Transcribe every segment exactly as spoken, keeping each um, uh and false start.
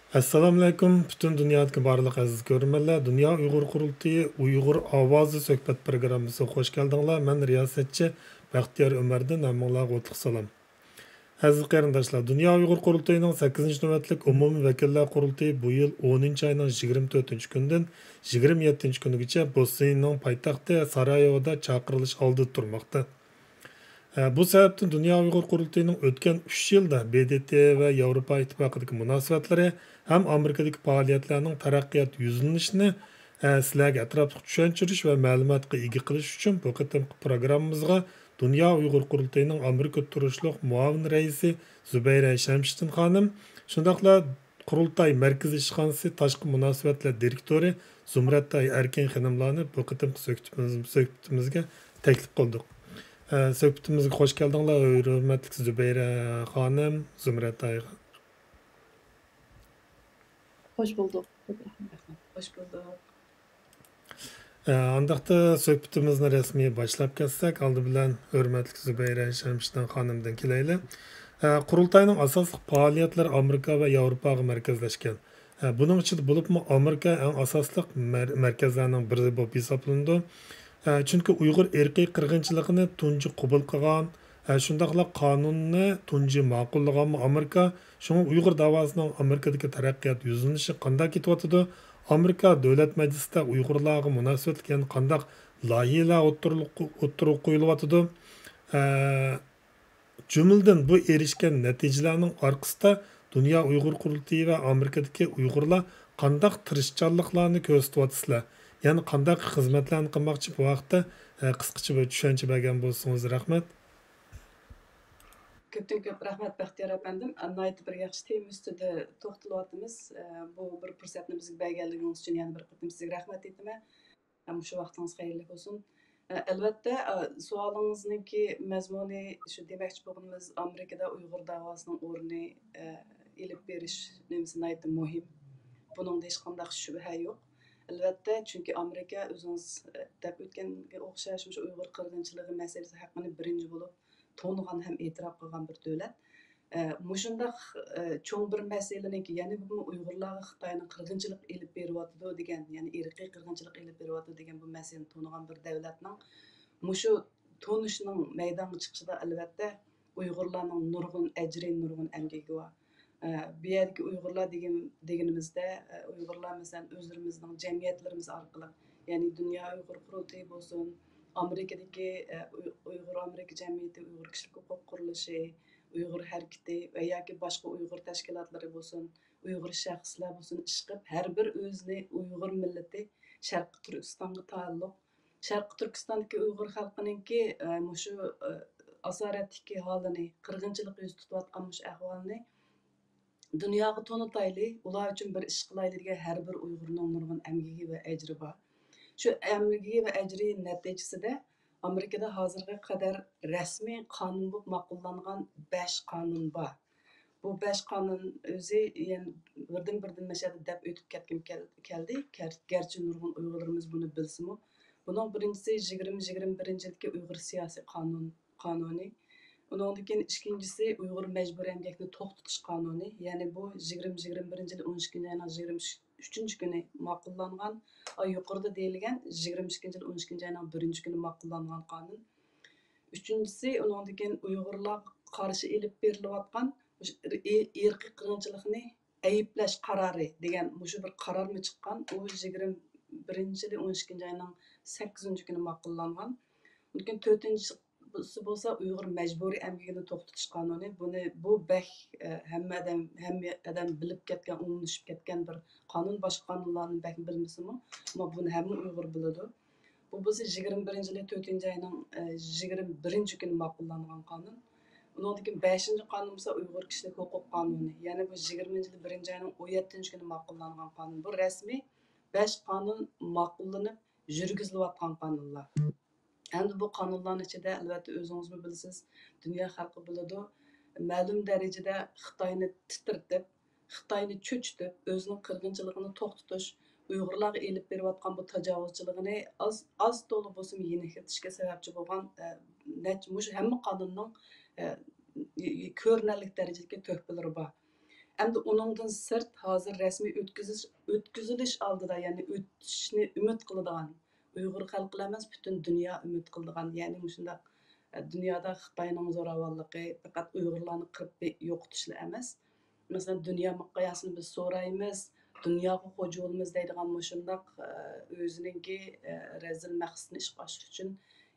ئەسسالامۇئەلەيكۇم، پۈتۈن دۇنيادىكى بارلىق ئەزىز كۆرۈرمەنلەر، دۇنيا ئۇيغۇر قۇرۇلتىيى ئۇيغۇر ئاۋازى سۆھبەت پروگراممىسىغا خوش كەلدىڭلار. مەن رىياسەتچى بەختىيار ئۆمەردىن ھەممىڭلارغا ئوتلۇق سالام. ئەزىز قېرىنداشلار، دۇنيا ئۇيغۇر قۇرۇلتىيىنىڭ سەككىزىنچى نۆۋەتلىك ئومۇمىي ۋەكىللەر قۇرۇلتىيى بۇ يىل ئونىنچى ئاينىڭ يىگىرمە تۆتىنچى كۈنىدىن يىگىرمە يەتتىنچى كۈنىگىچە بوسنىيىنىڭ پايتەختى سارايېۋودا چاقىرىلىش ئالدىدا تۇرماقتا. ئە، بۇ سەۋەبتىن دۇنيا ئۇيغۇر قۇرۇلتىيىنىڭ ئۆتكەن ئۈچ يىلدا ب د ت ۋە ياۋروپا ئىتتىپاقىدىكى مۇناسىۋەتلىرى ھەم ئامېرىكىدىكى پائالىيەتلەرنىڭ تەرەققىيات يۈزلىنىشىنى، ئە، سىلەرگە ئەتراپلىق چۈشەنچۈرۈش ۋە مەلۇماتقا ئىگە قىلىش ئۈچۈن بۇ قېتىمقى پروگراممىمىزغا دۇنيا ئۇيغۇر قۇرۇلتىيىنىڭ ئامېرىكا تۇرۇشلۇق مۇئاۋىن رەئىسى زۇبەيرە شەمشىدىن خانىم، شۇنداقلا قۇرۇلتاي مەركىزىي ئىشخانىسى تاشقى مۇناسىۋەتلەر دىرېكتورى زۇمرەتئاي ئەركىن خېنىملارنى بۇ قېتىمقى سۆھبىتىمىز-، سۆھبىتىمىزگە تەكلىپ قىلدۇق. ئە، سۆھبىتىمىزگە خوش كەلدىڭلار، ھۆرمەتلىك زۇبەيرە خانىم، زۇمرەتئاي. خوش بولدۇق. خوش بولدۇق. ئە، ئانداقتا سۆھبىتىمىزنى رەسمىي باشلاپ كەتسەك، ئالدى بىلەن ھۆرمەتلىك زۇبەيرە شەمشىدىن خانىمدىن كېلەيلى. ئە، قۇرۇلتاينىڭ ئاساسلىق پائالىيەتلىرى ئامېرىكا ۋە ياۋروپاغا مەركەزلەشكەن. ئە، بۇنىڭ ئىچىدە بولۇپمۇ ئامېرىكا ئەڭ ئاساسلىق مەر-، مەركەزلەرنىڭ بىرى بولۇپ ھېسابلىنىدۇ. ئە، چۈنكى ئۇيغۇر ئىرقىي قىرغىنچىلىقىنى تۇنجى قوبۇل قىلغان، ئە، شۇنداقلا قانۇننى تۇنجى ماقۇللىغانمۇ ئامېرىكا. شۇڭا ئۇيغۇر داۋاسىنىڭ ئامېرىكىدىكى تەرەققىيات يۈزلىنىشى قانداق كېتىۋاتىدۇ؟ ئامېرىكا دۆلەت مەجلىسىدە ئۇيغۇرلارغا مۇناسىۋەتلىك يەنە قانداق لايىھەلەر ئوتتۇرىلىق-، ئوتتۇرىغا قويۇلۇۋاتىدۇ؟ ئە، جۈملىدىن بۇ ئېرىشكەن نەتىجىلەرنىڭ ئارقىسىدا دۇنيا ئۇيغۇر قۇرۇلتىيى ۋە ئامېرىكىدىكى ئۇيغۇرلار قانداق تىرىشچانلىقلارنى كۆرسىتىۋاتىسىلەر؟ يەنە قانداق خىزمەتلەرنى قىلماقچى؟ بۇ ھەقتە، ئە، قىسقىچە بىر چۈشەنچە بەرگەن بولسىڭىز رەھمەت. كۆپتىن كۆپ رەھمەت، بەختىيار ئەپەندىم. ناھايىتى بىر ياخشى تېما ئۈستىدە توختىلىۋاتىمىز. بۇ بىر پۇرسەتنى بىزگە بەرگەنلىكىڭىز ئۈچۈن يەنە بىر قېتىم سىزگە رەھمەت ئېيتىمەن. مۇشۇ ۋاقتىڭىز خەيرلىك بولسۇن. ئەلۋەتتە، سوئالىڭىزنىڭكى مەزمۇنى شۇ، دېمەكچى بولغىنىمىز ئامېرىكىدا ئۇيغۇر داۋاسىنىڭ ئورنى، ئېلىپ بېرىش نېمىسى ناھايىتى مۇھىم. بۇنىڭدا ھېچقانداق شۈبھە يوق. ئەلۋەتتە، چۈنكى ئامېرىكا ئۆزىڭىز دەپ ئۆتكەنگە ئوخشاش، مۇشۇ ئۇيغۇر قىرغىنچىلىقى مەسىلىسى ھەققىنى بىرىنچى بولۇپ تونۇغان ھەم ئېتىراپ قىلغان بىر دۆلەت. ئە، مۇشۇنداق، ئە، چوڭ بىر مەسىلىنىڭكى، يەنى بۇمۇ ئۇيغۇرلارغا خىتاينىڭ قىرغىنچىلىق ئېلىپ بېرىۋاتىدۇ دېگەن، يەنى ئىرقىي قىرغىنچىلىق ئېلىپ بېرىۋاتىدۇ دېگەن بۇ مەسىلىنى تونۇغان بىر دۆلەتنىڭ مۇشۇ تونۇشنىڭ مەيدانغا چىقىشىدا ئەلۋەتتە ئۇيغۇرلارنىڭ نۇرغۇن ئەجرى، نۇرغۇن ئەمگىكى بار. ئە، بۇ يەردىكى ئۇيغۇرلار دېگەن، دېگىنىمىزدە، ئە، ئۇيغۇرلار مەسىلەن ئۆزلىرىمىزنىڭ جەمئىيەتلىرىمىز ئارقىلىق، يەنى دۇنيا ئۇيغۇر قۇرۇلتىيى بولسۇن، ئامېرىكىدىكى، ئە، ئۇي-، ئۇيغۇر ئامېرىكا جەمئىيىتى، ئۇيغۇر كىشىلىك ھوقۇق قۇرۇلۇشى، ئۇيغۇر ھەرىكىتى ۋە ياكى باشقا ئۇيغۇر تەشكىلاتلىرى بولسۇن، ئۇيغۇر شەخسلەر بولسۇن، ئىشقىپ ھەر بىر ئۆزىنى ئۇيغۇر مىللىتى شەرقىي تۈركىستانغا تالۇق، شەرقىي تۈركىستاندىكى ئۇيغۇر خەلقىنىڭكى، ئە، مۇشۇ، ئە، ئاسارەتتىكى ھالىنى، قىرغىنچىلىق يۈز تۇتۇۋاتقان مۇشۇ ئەھۋالنى دۇنياغا تونۇتايلى، ئۇلار ئۈچۈن بىر ئىش قىلايلى دېگەن ھەر بىر ئۇيغۇرنىڭ نۇرغۇن ئەمگىكى ۋە ئەجرى بار. شۇ ئەمگىكى ۋە ئەجرى نەتىجىسىدە ئامېرىكىدا ھازىرغا قەدەر رەسمىي قانۇن بولۇپ ماقۇللانغان بەش قانۇن بار. بۇ بەش قانۇن ئۆزى يەنە بىردىن-بىردىن مەشەدە دەپ ئۆتۈپ كەتكۈم كەل-، كەلدى. گەر-، گەرچە نۇرغۇن ئۇيغۇرلىرىمىز بۇنى بىلسىمۇ، بۇنىڭ بىرىنچىسى يىگىرمە يىگىرمە بىرىنچى يىلدىكى ئۇيغۇر سىياسىي قانۇن، قانۇنى. ئۇنىڭدىن كېيىن ئىككىنچىسى ئۇيغۇر مەجبۇرىي ئەمگەكنى توختىتىش قانۇنى. يەنى بۇ يىگىرمە يىگىرمە بىرىنچى يىلى ئون ئىككىنچى ئاينىڭ يىگىرمە ئۈچىنچى كۈنى ماقۇللانغان، ئاي يۇقىرىدا دېيىلگەن يىگىرمە ئىككىنچى يىلى ئون ئىككىنچى ئاينىڭ بىرىنچى كۈنى ماقۇللانغان قانۇن. ئۈچىنچىسى، ئۇنىڭدىن كېيىن ئۇيغۇرلارغا قارشى ئېلىپ بېرىلىۋاتقان مۇشۇ ئىر-، ئىرقىي قىرغىنچىلىقنى ئەيىبلەش قارارى دېگەن مۇشۇ بىر قارارمۇ چىققان. ئۇ يىگىرمە بىرىنچى يىلى ئون ئىككىنچى ئاينىڭ سەككىزىنچى كۈنى ماقۇللانغان. لېكىن تۆتىنچىسى بولسا ئۇيغۇر مەجبۇرىي ئەمگىكىنى توختىتىش قانۇنى. بۇنى، بۇ بەك، ئە، ھەممە ئادەم، ھەممە ئادەم بىلىپ كەتكەن، ئومۇملىشىپ كەتكەن بىر قانۇن. باشقا قانۇنلارنى بەك بىلمىسىمۇ، ئەمما بۇنى ھەممە ئۇيغۇر بىلىدۇ. بۇ بولسا يىگىرمە بىرىنچى يىلى تۆتىنچى ئاينىڭ، ئە، يىگىرمە بىرىنچى كۈنى ماقۇللانغان قانۇن. ئۇنىڭدىن كېيىن بەشىنچى قانۇن بولسا ئۇيغۇر كىشىلىك ھوقۇق قانۇنى. يەنى بۇ يىگىرمىنچى يىلى بىرىنچى ئاينىڭ ئون يەتتىنچى كۈنى ماقۇللانغان قانۇن. بۇ رەسمىي بەش قانۇن ماقۇللىنىپ يۈرگۈزۈلۈۋاتقان قانۇنلار. ئەمدى بۇ قانۇنلارنىڭ ئىچىدە، ئەلۋەتتە، ئۆزىڭىزمۇ بىلىسىز، دۇنيا خەلقى بىلىدۇ، مەلۇم دەرىجىدە خىتاينى تىترىتىپ، خىتاينى چۆچۈتۈپ، ئۆزىنىڭ قىرغىنچىلىقىنى توختىتىش، ئۇيغۇرلارغا ئېلىپ بېرىۋاتقان بۇ تاجاۋۇزچىلىقىنى ئاز، ئاز تولا بولسىمۇ يېنىكلىتىشكە سەۋەبچى بولغان، ئە، نەچچە، مۇشۇ ھەممە قانۇننىڭ، ئە، كۆرۈنەرلىك دەرىجىدىكى تۆھپىلىرى بار. ئەمدى ئۇنىڭدىن سىرت، ھازىر رەسمىي ئۆتكۈزۈش، ئۆتكۈزۈلۈش ئالدىدا، يەنى ئۆتۈشنى ئۈمىد قىلىدىغان، ئۇيغۇر خەلقىلا ئەمەس، پۈتۈن دۇنيا ئۈمىد قىلىدىغان، يەنى مۇشۇنداق، ئە، دۇنيادا خىتاينىڭ زوراۋانلىقى پەقەت ئۇيغۇرلارنى قىرىپ بى-، يوقىتىشلا ئەمەس. مەسىلەن، دۇنيا مىقياسىنى بىز سورايمىز، دۇنياغا خوجا بولىمىز دەيدىغان مۇشۇنداق، ئە، ئۆزىنىڭكى، ئە، رەزىل مەقسىتىنى ئىشقا ئاشۇرۇش ئۈچۈن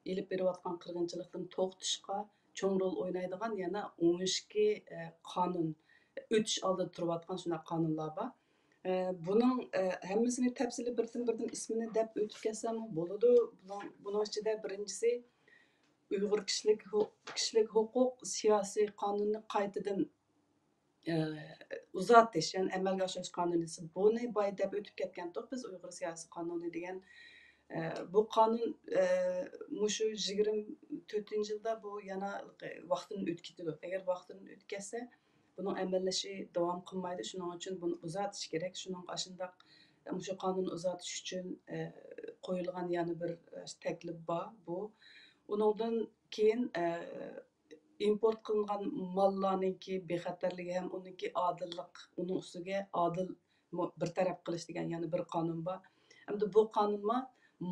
ئېلىپ بېرىۋاتقان قىرغىنچىلىقتىن توختىشىشقا چوڭ رول ئوينايدىغان يەنە ئون ئىككى، ئە، قانۇن، ئۆتۈش ئالدىدا تۇرۇۋاتقان شۇنداق قانۇنلار بار. ئە، بۇنىڭ، ئە، ھەممىسىنى تەپسىلىي بىردىن-بىردىن ئىسمىنى دەپ ئۆتۈپ كەتسەممۇ بولىدۇ. بۇنىڭ، بۇنىڭ ئىچىدە بىرىنچىسى ئۇيغۇر كىشىلىك ھو-، كىشىلىك ھوقۇق سىياسىي قانۇنىنى قايتىدىن، ئە، ئۇزارتىش، يەنى ئەمەلگە ئاشۇرۇش قانۇنى. بۇنى بايا دەپ ئۆتۈپ كەتكەنتۇق بىز، ئۇيغۇر سىياسىي قانۇنى دېگەن. ئە، بۇ قانۇن، ئە، مۇشۇ يىگىرمە تۆتىنچى يىلدا بۇ يەنە ۋاقتىدىن ئۆتۈپ كېتىدۇ. ئەگەر ۋاقتىدىن ئۆتۈپ كەتسە، بۇنىڭ ئەمەللىشى داۋام قىلمايدۇ. شۇنىڭ ئۈچۈن بۇنى ئۇزارتىش كېرەك. شۇنىڭغا ئاشۇنداق، مۇشۇ قانۇن ئۇزارتىش ئۈچۈن، ئە، قويۇلغان يەنە بىر، ئە، تەكلىپ بار بۇ. ئۇنىڭدىن كېيىن، ئە، ئىمپورت قىلىنغان ماللارنىڭكى بىخەتەرلىكى ھەم ئۇنىڭكى ئادىللىق، ئۇنىڭ ئۈستىگە ئادىل مۇ-، بىر تەرەپ قىلىش دېگەن يەنە بىر قانۇن بار. ئەمدى بۇ قانۇنمۇ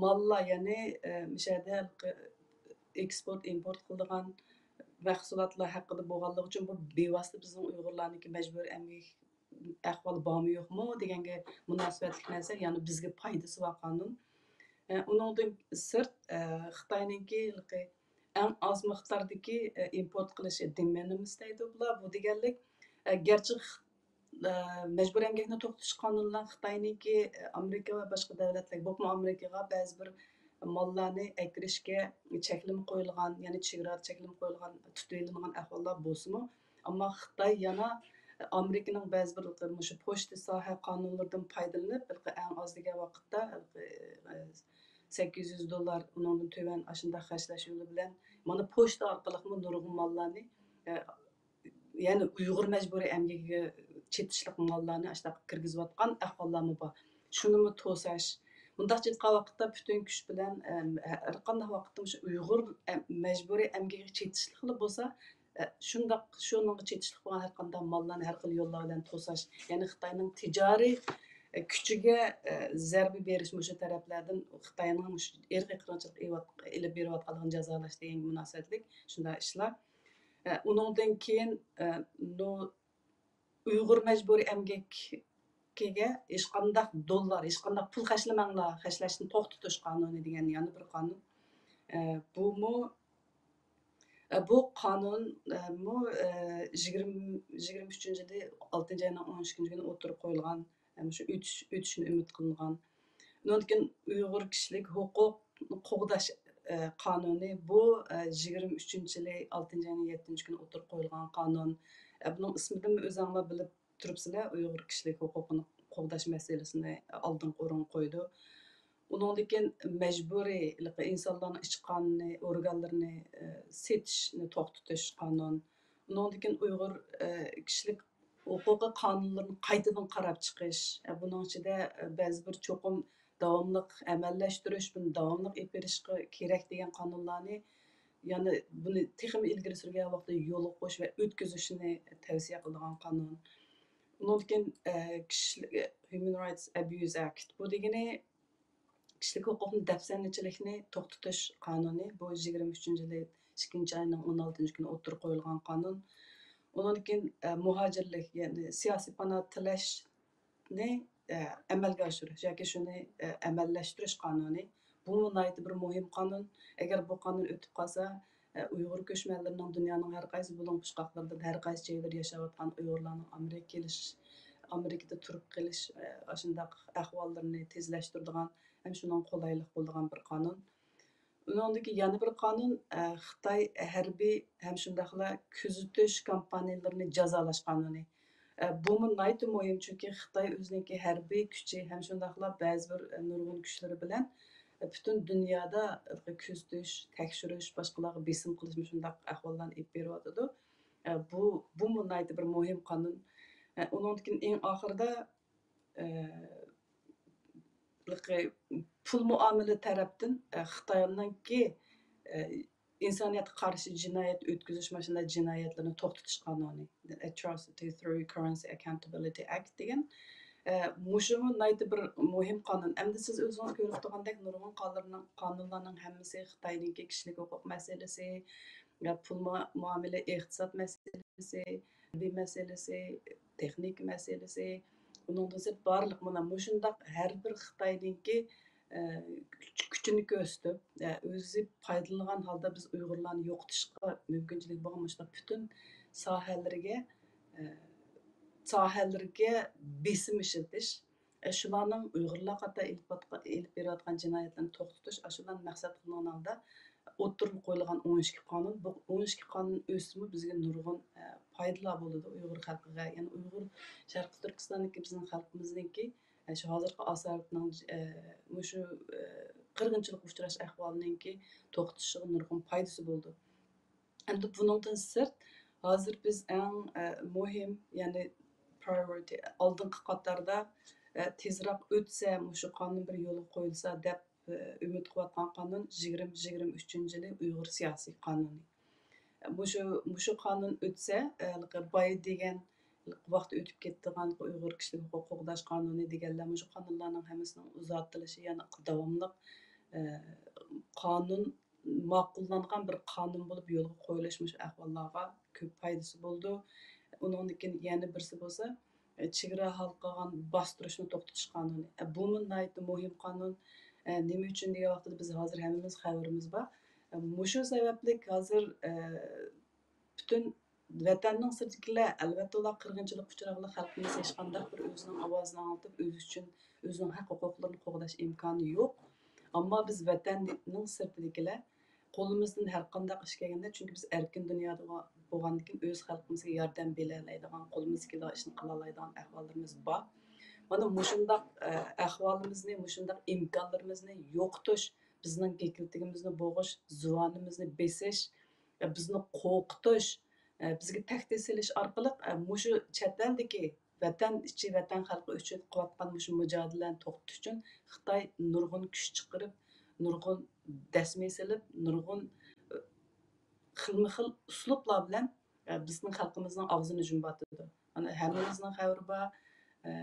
ماللار، يەنى، ئە، مۇشۇ يەردە ئېكسپورت، ئىمپورت قىلىدىغان مەھسۇلاتلار ھەققىدە بولغانلىقى ئۈچۈن بۇ بىۋاسىتە بىزنىڭ ئۇيغۇرلارنىڭكى مەجبۇرىي ئەمگەك ئەھۋالى بارمۇ يوقمۇ دېگەنگە مۇناسىۋەتلىك نەرسە، يەنى بىزگە پايدىسى بار قانۇن. ئە، ئۇنىڭدىن سىرت، ئە، خىتاينىڭكى ھېلىقى ئەڭ ئاز مىقداردىكى، ئە، ئىمپورت قىلىشى، دېمىنىمىس دەيدۇ بۇلار. بۇ دېگەنلىك، ئە، گەرچە خ-، ئە، مەجبۇرىي ئەمگەكنى توختىتىش قانۇنى بىلەن خىتاينىڭكى، ئە، ئامېرىكا ۋە باشقا دۆلەتلەرگە، بولۇپمۇ ئامېرىكىغا بەزى بىر ماللارنى ئەكىرىشكە چەكلىمە قويۇلغان، يەنى چېگرادا چەكلىمە قويۇلغان، تۇتۇۋېلىنغان ئەھۋاللار بولسىمۇ، ئەمما خىتاي يەنە ئامېرىكىنىڭ بەزى بىر مۇشۇ پوچتا ساھە قانۇنلىرىدىن پايدىلىنىپ، ھېلىقى ئەڭ ئاز دېگەن ۋاقىتتا، ھېلىقى، ئە، سەككىز يۈز دوللار، ئۇنىڭدىن تۆۋەن ئاشۇنداق خەجلەش يولى بىلەن، مانا، پوچتا ئارقىلىقمۇ نۇرغۇن ماللارنى، ئە، يەنى ئۇيغۇر مەجبۇرىي ئەمگىكىگە چېتىشلىق ماللارنى ئاشۇنداق كىرگۈزۈۋاتقان ئەھۋاللارمۇ بار. شۇنىمۇ توساش. مۇنداقچە ئېيتقان ۋاقىتتا پۈتۈن كۈچ بىلەن، ئە، ھەر قانداق ۋاقىتتا مۇشۇ ئۇيغۇر ئەم-، مەجبۇرىي ئەمگىكىگە چېتىشلىقلا بولسا، ئە، شۇنداق، شۇنىڭغا چېتىشلىق بولغان ھەر قانداق ماللارنى ھەر خىل يوللار بىلەن توساش، يەنى خىتاينىڭ تىجارىي، ئە، كۈچىگە، ئە، زەربە بېرىش، مۇشۇ تەرەپلەردىن خىتاينىڭ مۇشۇ ئىرقىي قىرغىنچىلىق ئېلىۋات-، ئېلىپ بېرىۋاتقانلىقىنى جازالاش دېگەنگە مۇناسىۋەتلىك شۇنداق ئىشلار. ئە، ئۇنىڭدىن كېيىن، ئە، نۇ-، ئۇيغۇر مەجبۇرىي ئەمگەكىگە ھېچقانداق دوللار، ھېچقانداق پۇل خەجلىمەڭلار، خەجلەشنى توختىتىش قانۇنى دېگەن يەنە بىر قانۇن. ئە، بۇمۇ، ئە، بۇ قانۇن، ئە، مۇ، ئە، يىگىرمە، يىگىرمە ئۈچىنچى يىلى ئالتىنچى ئاينىڭ ئون ئىككىنچى كۈنى ئوتتۇرىغا قويۇلغان، ئە، مۇشۇ ئۆتۈش، ئۆتۈشىنى ئۈمىد قىلىنغان. ئۇنىڭدىن كېيىن ئۇيغۇر كىشىلىك ھوقۇق قوغداش، ئە، قانۇنى، بۇ، ئە، يىگىرمە ئۈچىنچى يىلى ئالتىنچى ئاينىڭ يەتتىنچى كۈنى ئوتتۇرىغا قويۇلغان قانۇن. ئە، بۇنىڭ ئىسمىدىنمۇ ئۆزەڭلار بىلىپ تۇرۇپسىلەر، ئۇيغۇر كىشىلىك ھوقۇقىنى قوغداش مەسىلىسىنى ئالدىنقى ئورۇنغا قويىدۇ. ئۇنىڭدىن كېيىن مەجبۇرىي ئىنسانلارنىڭ ئىچ قانىنى، ئورگانلىرىنى، ئە، سېتىشنى توختىتىش قانۇن. ئۇنىڭدىن كېيىن ئۇيغۇر، ئە، كىشىلىك ھوقۇقى قانۇنلىرىنى قايتىدىن قاراپ چىقىش، ئە، بۇنىڭ ئىچىدە، ئە، بەزى بىر چوقۇم داۋاملىق ئەمەللەشتۈرۈش، بۇنى داۋاملىق ئېلىپ بېرىشقا كېرەك دېگەن قانۇنلارنى، يەنى بۇنى تېخىمۇ ئىلگىرى سۈرگەن ۋاقىتتا يولغا قويۇش ۋە ئۆتكۈزۈشنى تەۋسىيە قىلىدىغان قانۇن. ئۇنىڭدىن كېيىن، ئە، كىشىلىك، Human Rights Abuse Act. بۇ دېگىنى كىشىلىك ھوقۇقنى، دەپسەندىچىلىكنى توختىتىش قانۇنى. بۇ يىگىرمە ئۈچىنچى يىلى ئىككىنچى ئاينىڭ ئون ئالتىنچى كۈنى ئوتتۇرىغا قويۇلغان قانۇن. ئۇنىڭدىن كېيىن، ئە، مۇھاجىرلىك، يەنى سىياسىي پاناھ تىلەشنى، ئە، ئەمەلگە ئاشۇرۇش ياكى شۇنى، ئە، ئەمەللەشتۈرۈش قانۇنى. بۇمۇ ناھايىتى بىر مۇھىم قانۇن. ئەگەر بۇ قانۇن ئۆتۈپ قالسا، ئە، ئۇيغۇر كۆچمەنلىرىنىڭ دۇنيانىڭ ھەر قايسى بۇلۇڭ پۇچقاقلىرىدىن، ھەر قايسى جايلىرىدا ياشاۋاتقان ئۇيغۇرلارنىڭ ئامېرىكىغا كېلىش، ئامېرىكىدا تۇرۇپ قېلىش، ئە، ئاشۇنداق ئەھۋاللىرىنى تېزلەشتۈرىدىغان ھەم شۇنىڭغا قولايلىق بولىدىغان بىر قانۇن. ئۇنىڭدىكى يەنە بىر قانۇن، ئە، خىتاي ھەربىي ھەم شۇنداقلا كۆزىتىش كامپانىيىلىرىنى جازالاش قانۇنى. ئە، بۇمۇ ناھايىتى مۇھىم، چۈنكى خىتاي ئۆزىنىڭكى ھەربىي كۈچى ھەم شۇنداقلا بەزى بىر، ئە، نۇرغۇن كۈچلىرى بىلەن، ئە، پۈتۈن دۇنيادا، ئە، كۆزىتىش، تەكشۈرۈش، باشقىلارغا بېسىم قىلىش، مۇشۇنداق ئەھۋاللارنى ئېلىپ بېرىۋاتىدۇ. ئە، بۇ، بۇمۇ ناھايىتى بىر مۇھىم قانۇن. ئە، ئۇنىڭدىن كېيىن ئەڭ ئاخىرىدا، ئە، پۇل مۇئامىلە تەرەپتىن، ئە، خىتاينىڭكى، ئە، ئىنسانىيەتكە قارشى جىنايەت ئۆتكۈزۈش، ماشۇنداق جىنايەتلەرنى توختىتىش قانۇنى، Atrocity Through Currency Accountability Act دېگەن. ئە، مۇشۇمۇ ناھايىتى بىر مۇھىم قانۇن. ئەمدى سىز ئۆزىڭىز كۆرۈپ تۇرغاندەك، نۇرغۇن قانۇنلارنىڭ، قانۇنلارنىڭ ھەممىسى خىتاينىڭكى كىشىلىك ھوقۇق مەسىلىسى، يا پۇل مۇ-، مۇئامىلە، ئىقتىساد مەسىلىسى، ھەربىي مەسىلىسى، تېخنىكا مەسىلىسى، ئۇنىڭدىن سىرت بارلىق مانا مۇشۇنداق ھەر بىر خىتاينىڭكى، ئە، كۈچ-، كۈچىنى كۆرسىتىپ، ئە، ئۆزى پايدىلانغان ھالدا بىز ئۇيغۇرلارنى يوقىتىشقا مۇمكىنچىلىك بولغان مۇشۇنداق پۈتۈن ساھەلىرىگە، ئە، ساھەلىرىگە بېسىم ئىشلىتىش، ئە، شۇلارنىڭ ئۇيغۇرلار قاتارىدا ئېلىپ ئاتقا-، ئېلىپ بېرىۋاتقان جىنايەتلەرنى توختىتىش، ئاشۇلارنى مەقسەت قىلغان ھالدا ئوتتۇرىغا قويۇلغان ئون ئىككى قانۇن، بۇ ئون ئىككى قانۇن ئۆتسىمۇ بىزگە نۇرغۇن، ئە، پايدىلار بولىدۇ ئۇيغۇر خەلقىگە. يەنى ئۇيغۇر شەرقىي تۈركىستاندىكى بىزنىڭ خەلقىمىزنىڭكى، ئە، شۇ ھازىرقى ئاسارەتنىڭ، ئە، مۇشۇ، ئە، قىرغىنچىلىققا ئۇچراش ئەھۋالىنىڭكى توختىشىغا نۇرغۇن پايدىسى بولىدۇ. ئەمدى بۇنىڭدىن سىرت، ھازىر بىز ئەڭ، ئە، مۇھىم، يەنى priority، ئالدىنقى قاتاردا، ئە، تېزراق ئۆتسە، مۇشۇ قانۇن بىر يولغا قويۇلسا دەپ، ئە، ئۈمىد قىلىۋاتقان قانۇن يىگىرمە يىگىرمە ئۈچىنچى يىلى ئۇيغۇر سىياسىي قانۇنى. مۇشۇ، مۇشۇ قانۇن ئۆتسە، ئە، باي دېگەن ۋاقتى ئۆتۈپ كېتىدىغان ئۇيغۇر كىشىلىك ھوقۇق قوغداش قانۇنى دېگەنلەر، مۇشۇ قانۇنلارنىڭ ھەممىسىنىڭ ئۇزارتىلىشى، يەنى داۋاملىق، ئە، قانۇن ماقۇللانغان بىر قانۇن بولۇپ يولغا قويۇلۇش مۇشۇ ئەھۋاللارغا كۆپ پايدىسى بولىدۇ. ئۇنىڭدىن كېيىن يەنە بىرسى بولسا، ئە، چېگرا ھالقىغان باستۇرۇشنى توختىتىش قانۇنى. ئە، بۇمۇ ناھايىتى مۇھىم قانۇن. ئە، نېمە ئۈچۈن دېگەن ۋاقتىدا بىز ھازىر ھەممىمىز خەۋىرىمىز بار. ئە، مۇشۇ سەۋەبلىك ھازىر، ئە، پۈتۈن ۋەتەننىڭ سىرتىدىكىلەر، ئەلۋەتتە، ئۇلار قىرغىنچىلىققا ئۇچرىغانلار، خەلقىمىز ھېچقانداق بىر ئۆزىنىڭ ئاۋازىنى ئاڭلىتىپ، ئۆزى ئۈچۈن ئۆزىنىڭ ھەق ھوقۇقلىرىنى قوغداش ئىمكانى يوق. ئەمما بىز ۋەتەننىڭ سىرتىدىكىلەر قولىمىزدىن ھەر قانداق ئىش كەلگەندە، چۈنكى بىز ئەركىن دۇنيادا بولغاندىكىن ئۆز خەلقىمىزگە ياردەم بېرەلەيدىغان، قولىمىزدىن كېلىدىغان ئىشنى قىلالايدىغان ئەھۋاللىرىمىز بار. مانا مۇشۇنداق، ئە، ئەھۋالىمىزنى، مۇشۇنداق ئىمكانلىرىمىزنى يوقىتىش، بىزنىڭ كېكىلتىكىمىزنى بوغۇش، زۇۋانىمىزنى بېسىش، ئە، بىزنى قورقۇتۇش، ئە، بىزگە تەھدىت سېلىش ئارقىلىق، ئە، مۇشۇ چەت ئەلدىكى ۋەتەن ئىچى، ۋەتەن خەلقى ئۈچۈن قىلىۋاتقان مۇشۇ مۇجادىلىلەرنى توختىتىش ئۈچۈن خىتاي نۇرغۇن كۈچ چىقىرىپ، نۇرغۇن دەسمە سېلىپ، نۇرغۇن، ئە، خىلمۇ خىل ئۇسلۇبلار بىلەن، ئە، بىزنىڭ خەلقىمىزنىڭ ئاغزىنى يۇمۇۋاتىدۇ. مانا ھەممىمىزنىڭ خەۋىرى بار. ئە،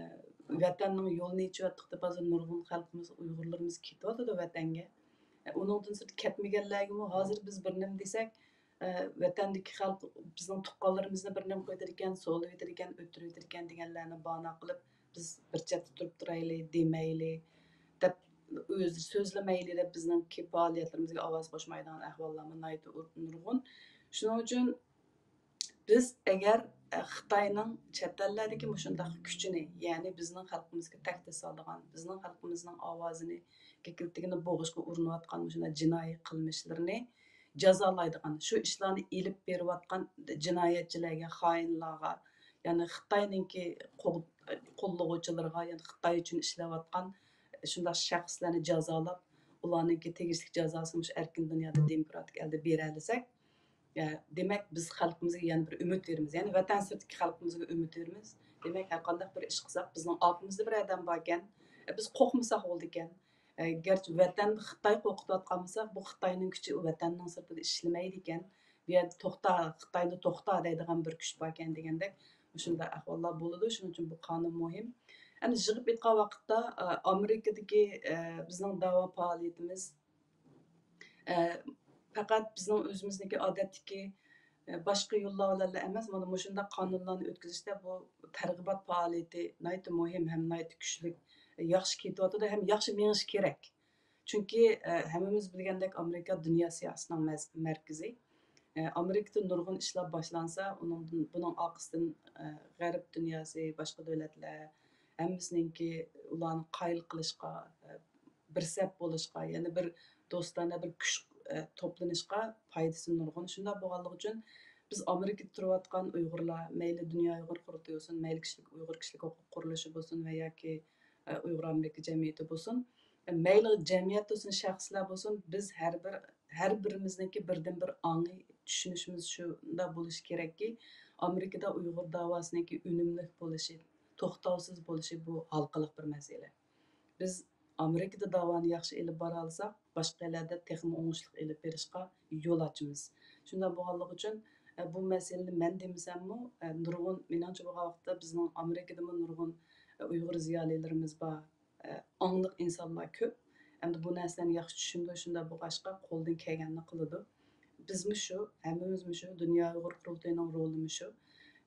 ۋەتەننىڭ يولىنى ئېچىۋەتتۇق دەپ ھازىر نۇرغۇن خەلقىمىز، ئۇيغۇرلىرىمىز كېتىۋاتىدۇ ۋەتەنگە. ئە، ئۇنىڭدىن سىرت كەتمىگەنلەرگىمۇ ھازىر بىز بىر نېمە دېسەك، ئە، ۋەتەندىكى خەلق بىزنىڭ تۇغقانلىرىمىزنى بىر نېمە قىلىۋېتىدىكەن، سولىۋېتىدىكەن، ئۆلتۈرۈۋېتىدىكەن دېگەنلەرنى باھانە قىلىپ، بىز بىر چەتتە تۇرۇپ تۇرايلى، دېمەيلى دەپ، ئۆزى سۆزلىمەيلى دەپ بىزنىڭكى پائالىيەتلىرىمىزگە ئاۋاز قوشمايدىغان ئەھۋاللارمۇ ناھايىتى ئۇ-، نۇرغۇن. شۇنىڭ ئۈچۈن بىز ئەگەر، ئە، خىتاينىڭ چەت ئەللەردىكى مۇشۇنداق كۈچىنى، يەنى بىزنىڭ خەلقىمىزگە تەھدىت سالىدىغان، بىزنىڭ خەلقىمىزنىڭ ئاۋازىنى، كېكىلتىكىنى بوغۇشقا ئۇرۇنۇۋاتقان مۇشۇنداق جىنايى قىلمىشلىرىنى جازالايدىغان، شۇ ئىشلارنى ئېلىپ بېرىۋاتقان جىنايەتچىلەرگە، خائىنلارغا، يەنى خىتاينىڭكى قو-، قوللىغۇچىلىرىغا، يەنى خىتاي ئۈچۈن ئىشلەۋاتقان شۇنداق شەخسلەرنى جازالاپ، ئۇلارنىڭكى تېگىشلىك جازاسىنى مۇشۇ ئەركىن دۇنيادا، دېموكراتىك ئەلدە بېرەلىسەك، يا، دېمەك، بىز خەلقىمىزگە يەنە بىر ئۈمىد بېرىمىز. يەنى ۋەتەن سىرتىدىكى خەلقىمىزگە ئۈمىد بېرىمىز. دېمەك، ھەر قانداق بىر ئىش قىلساق، بىزنىڭ ئارقىمىزدا بىر ئادەم باركەن، بىز قورقمىساق بولىدىكەن. ئە، گەرچە ۋەتەندە خىتاي قورقۇتۇۋاتقان بولسا، بۇ خىتاينىڭ كۈچى ئۇ ۋەتەننىڭ سىرتىدا ئىشلىمەيدىكەن. بۇ يەردە توختا، خىتاينى توختا دەيدىغان بىر كۈچ باركەن دېگەندەك، مۇشۇنداق ئەھۋاللار بولىدۇ. شۇنىڭ ئۈچۈن بۇ قانۇن مۇھىم. ئەمدى يىغىپ ئېيتقان ۋاقىتتا، ئە، ئامېرىكىدىكى، ئە، بىزنىڭ داۋا پائالىيىتىمىز، ئە، پەقەت بىزنىڭ ئۆزىمىزنىڭكى ئادەتتىكى، ئە، باشقا يوللار بىلەنلا ئەمەس، مانا مۇشۇنداق قانۇنلارنى ئۆتكۈزۈشتە بۇ تەرغىبات پائالىيىتى ناھايىتى مۇھىم ھەم ناھايىتى كۈچلۈك، ياخشى كېتىۋاتىدۇ ھەم ياخشى مېڭىشى كېرەك. چۈنكى، ئە، ھەممىمىز بىلگەندەك، ئامېرىكا دۇنيا سىياسىتىنىڭ مەز-، مەركىزى. ئە، ئامېرىكىدا نۇرغۇن ئىشلار باشلانسا، ئۇنىڭدىن، بۇنىڭ ئارقىسىدىن، ئە، غەرب دۇنياسى، باشقا دۆلەتلەر ھەممىسىنىڭكى ئۇلارنى قايىل قىلىشقا، ئە، بىر سەپ بولۇشقا، يەنە بىر دوستانە بىر كۈچ، ئە، توپلىنىشقا پايدىسى نۇرغۇن. شۇنداق بولغانلىقى ئۈچۈن بىز ئامېرىكىدا تۇرۇۋاتقان ئۇيغۇرلار، مەيلى دۇنيا ئۇيغۇر قۇرۇلتىيى بولسۇن، مەيلى كىشىلىك ئۇيغۇر كىشىلىك ھوقۇق قۇرۇلۇشى بولسۇن ۋە ياكى، ئە، ئۇيغۇر ئامېرىكا جەمئىيىتى بولسۇن، مەيلى جەمئىيەت بولسۇن، شەخسلەر بولسۇن، بىز ھەر بىر، ھەر بىرىمىزنىڭكى بىردىن بىر ئاڭى، چۈشىنىشىمىز شۇنداق بولۇشى كېرەككى، ئامېرىكىدا ئۇيغۇر داۋاسىنىڭكى ئۈنۈملۈك بولۇشى، توختاۋسىز بولۇشى بۇ ھالقىلىق بىر مەسىلە. بىز ئامېرىكىدا داۋانى ياخشى ئېلىپ بارالىساق، باشقا يەرلەردە تېخىمۇ ئوڭۇشلۇق ئېلىپ بېرىشقا يول ئاچىمىز. شۇنداق بولغانلىقى ئۈچۈن، ئە، بۇ مەسىلىنى مەن دېمىسەممۇ، ئە، نۇرغۇن، مېنىڭچە بولغان ۋاقىتتا بىزنىڭ ئامېرىكىدىمۇ نۇرغۇن، ئە، ئۇيغۇر زىيالىيلىرىمىز بار، ئە، ئاڭلىق ئىنسانلار كۆپ. ئەمدى بۇ نەرسىلەرنى ياخشى چۈشىنىدۇ، شۇنداق بولغاچقا قولىدىن كەلگەننى قىلىدۇ. بىزمۇ شۇ، ھەممىمىزمۇ شۇ، دۇنيا ئۇيغۇر قۇرۇلتىيىنىڭ رولىمۇ شۇ.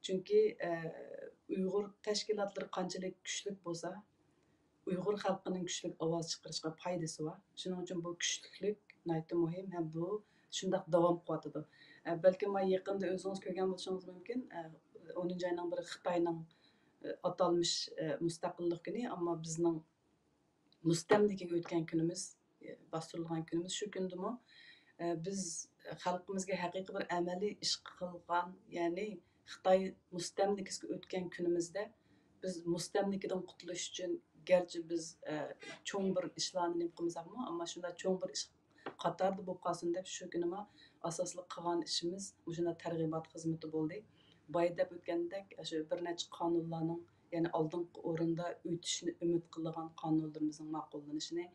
چۈنكى، ئە، ئۇيغۇر تەشكىلاتلىرى قانچىلىك كۈچلۈك بولسا، ئۇيغۇر خەلقىنىڭ كۈچلۈك ئاۋاز چىقىرىشقا پايدىسى بار. شۇنىڭ ئۈچۈن بۇ كۈچلۈكلۈك ناھايىتى مۇھىم ھەم بۇ شۇنداق داۋام قىلىۋاتىدۇ. ئە، بەلكىم يېقىندا ئۆزىڭىز كۆرگەن بولۇشىڭىز مۇمكىن، ئە، ئونىنچى ئاينىڭ بىرى خىتاينىڭ، ئە، ئاتالمىش، ئە، مۇستەقىللىق كۈنى، ئەمما بىزنىڭ مۇستەملىكىگە ئۆتكەن كۈنىمىز، ئە، باستۇرۇلغان كۈنىمىز شۇ كۈندىمۇ، ئە، بىز خەلقىمىزگە ھەقىقىي بىر ئەمەلىي ئىش قىلغان، يەنى خىتاي مۇستەملىكىسىگە ئۆتكەن كۈنىمىزدە بىز مۇستەملىكىدىن قۇتۇلۇش ئۈچۈن گەرچە بىز، ئە، چوڭ بىر ئىشلارنى نېمە قىلمىساقمۇ، ئەمما شۇنداق چوڭ بىر ئىش قاتارىدا بولۇپ قالسۇن دەپ شۇ كۈنىمۇ ئاساسلىق قىلغان ئىشىمىز مۇشۇنداق تەرغىبات خىزمىتى بولدى. بايا دەپ ئۆتكەندەك، شۇ بىر نەچچە قانۇنلارنىڭ، يەنى ئالدىنقى ئورۇندا ئۆتۈشىنى ئۈمىد قىلىدىغان قانۇنلىرىمىزنىڭ ماقۇللىنىشىنى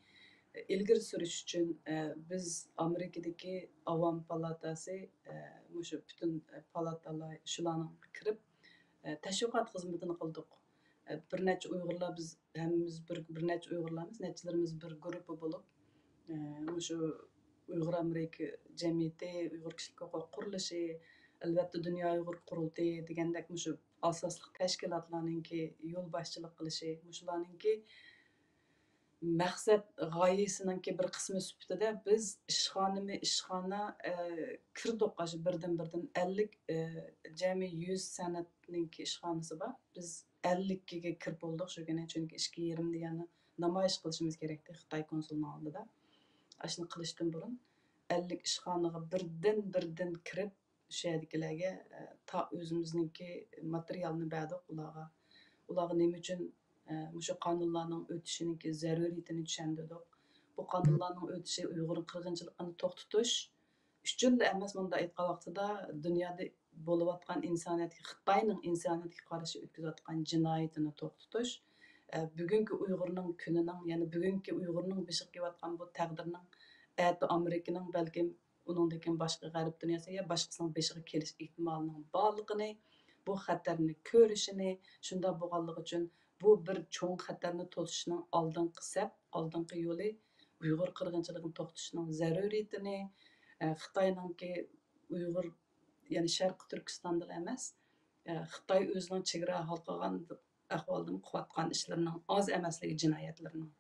ئىلگىرى سۈرۈش ئۈچۈن، ئە، بىز ئامېرىكىدىكى ئاۋام پالاتاسى، ئە، مۇشۇ پۈتۈن، ئە، پالاتالار شۇلارنىڭ كىرىپ، ئە، تەشۋىقات خىزمىتىنى قىلدۇق. ئە، بىر نەچچە ئۇيغۇرلار، بىز ھەممىمىز بىر، بىر نەچچە ئۇيغۇرلارمىز، نەچچىلىرىمىز بىر گۇرۇپپا بولۇپ، ئە، مۇشۇ ئۇيغۇر ئامېرىكا جەمئىيىتى، ئۇيغۇر كىشىلىك ھوقۇق قۇرۇلۇشى، ئەلۋەتتە دۇنيا ئۇيغۇر قۇرۇلتىيى دېگەندەك مۇشۇ ئاساسلىق تەشكىلاتلارنىڭكى يول باشچىلىق قىلىشى، مۇشۇلارنىڭكى مەقسەت غايىسىنىڭكى بىر قىسمى سۈپىتىدە بىز ئىشخانىمۇ ئىشخانا، ئە، كىردۇق. ئاشۇ بىردىن بىردىن ئەللىك، ئە، جەمئىي يۈز سەنئەتنىڭكى ئىشخانىسى بار. بىز ئەللىككىگە كىرىپ بولدۇق شۇ كۈنى، چۈنكى ئىككى يېرىم دېگەننى نامايىش قىلىشىمىز كېرەكتى خىتاي كونسۇلىنىڭ ئالدىدا. ئاشۇنى قىلىشتىن بۇرۇن ئەللىك ئىشخانىغا بىردىن بىردىن كىرىپ، شۇ يەردىكىلەرگە، ئە، تا ئۆزىمىزنىڭكى ماتېرىيالنى بەردۇق ئۇلارغا. ئۇلارغا نېمە ئۈچۈن، ئە، مۇشۇ قانۇنلارنىڭ ئۆتۈشىنىڭكى زەرۇرىيىتىنى چۈشەندۈردۇق. بۇ قانۇنلارنىڭ ئۆتۈشى ئۇيغۇر قىرغىنچىلىقىنى توختىتىش ئۈچۈنلا ئەمەس، مۇنداق ئېيتقان ۋاقتىدا دۇنيادا بولۇۋاتقان ئىنسانىيەتكە، خىتاينىڭ ئىنسانىيەتكە قارشى ئۆتكۈزۈۋاتقان جىنايىتىنى توختىتىش، ئە، بۈگۈنكى ئۇيغۇرنىڭ كۈنىنىڭ، يەنى بۈگۈنكى ئۇيغۇرنىڭ بېشىغا كېلىۋاتقان بۇ تەقدىرنىڭ ئەتە ئامېرىكىنىڭ، بەلكىم ئۇنىڭدىن كېيىن باشقا غەرب دۇنياسى يا باشقىسىنىڭ بېشىغا كېلىش ئېھتىمالىنىڭ بارلىقىنى، بۇ خەتەرنى كۆرۈشىنى، شۇنداق بولغانلىقى ئۈچۈن بۇ بىر چوڭ خەتەرنى توسۇشنىڭ ئالدىنقى سەپ، ئالدىنقى يولى ئۇيغۇر قىرغىنچىلىقىنى توختىتىشنىڭ زەرۇرىيىتىنى، ئە، خىتاينىڭكى ئۇيغۇر، يەنى شەرقىي تۈركىستاندىلا ئەمەس، ئە، خىتاي ئۆزىنىڭ چېگرا ھالقىغان ئەھۋالدىمۇ قىلىۋاتقان ئىشلىرىنىڭ ئاز ئەمەسلىكى، جىنايەتلىرىنىڭ.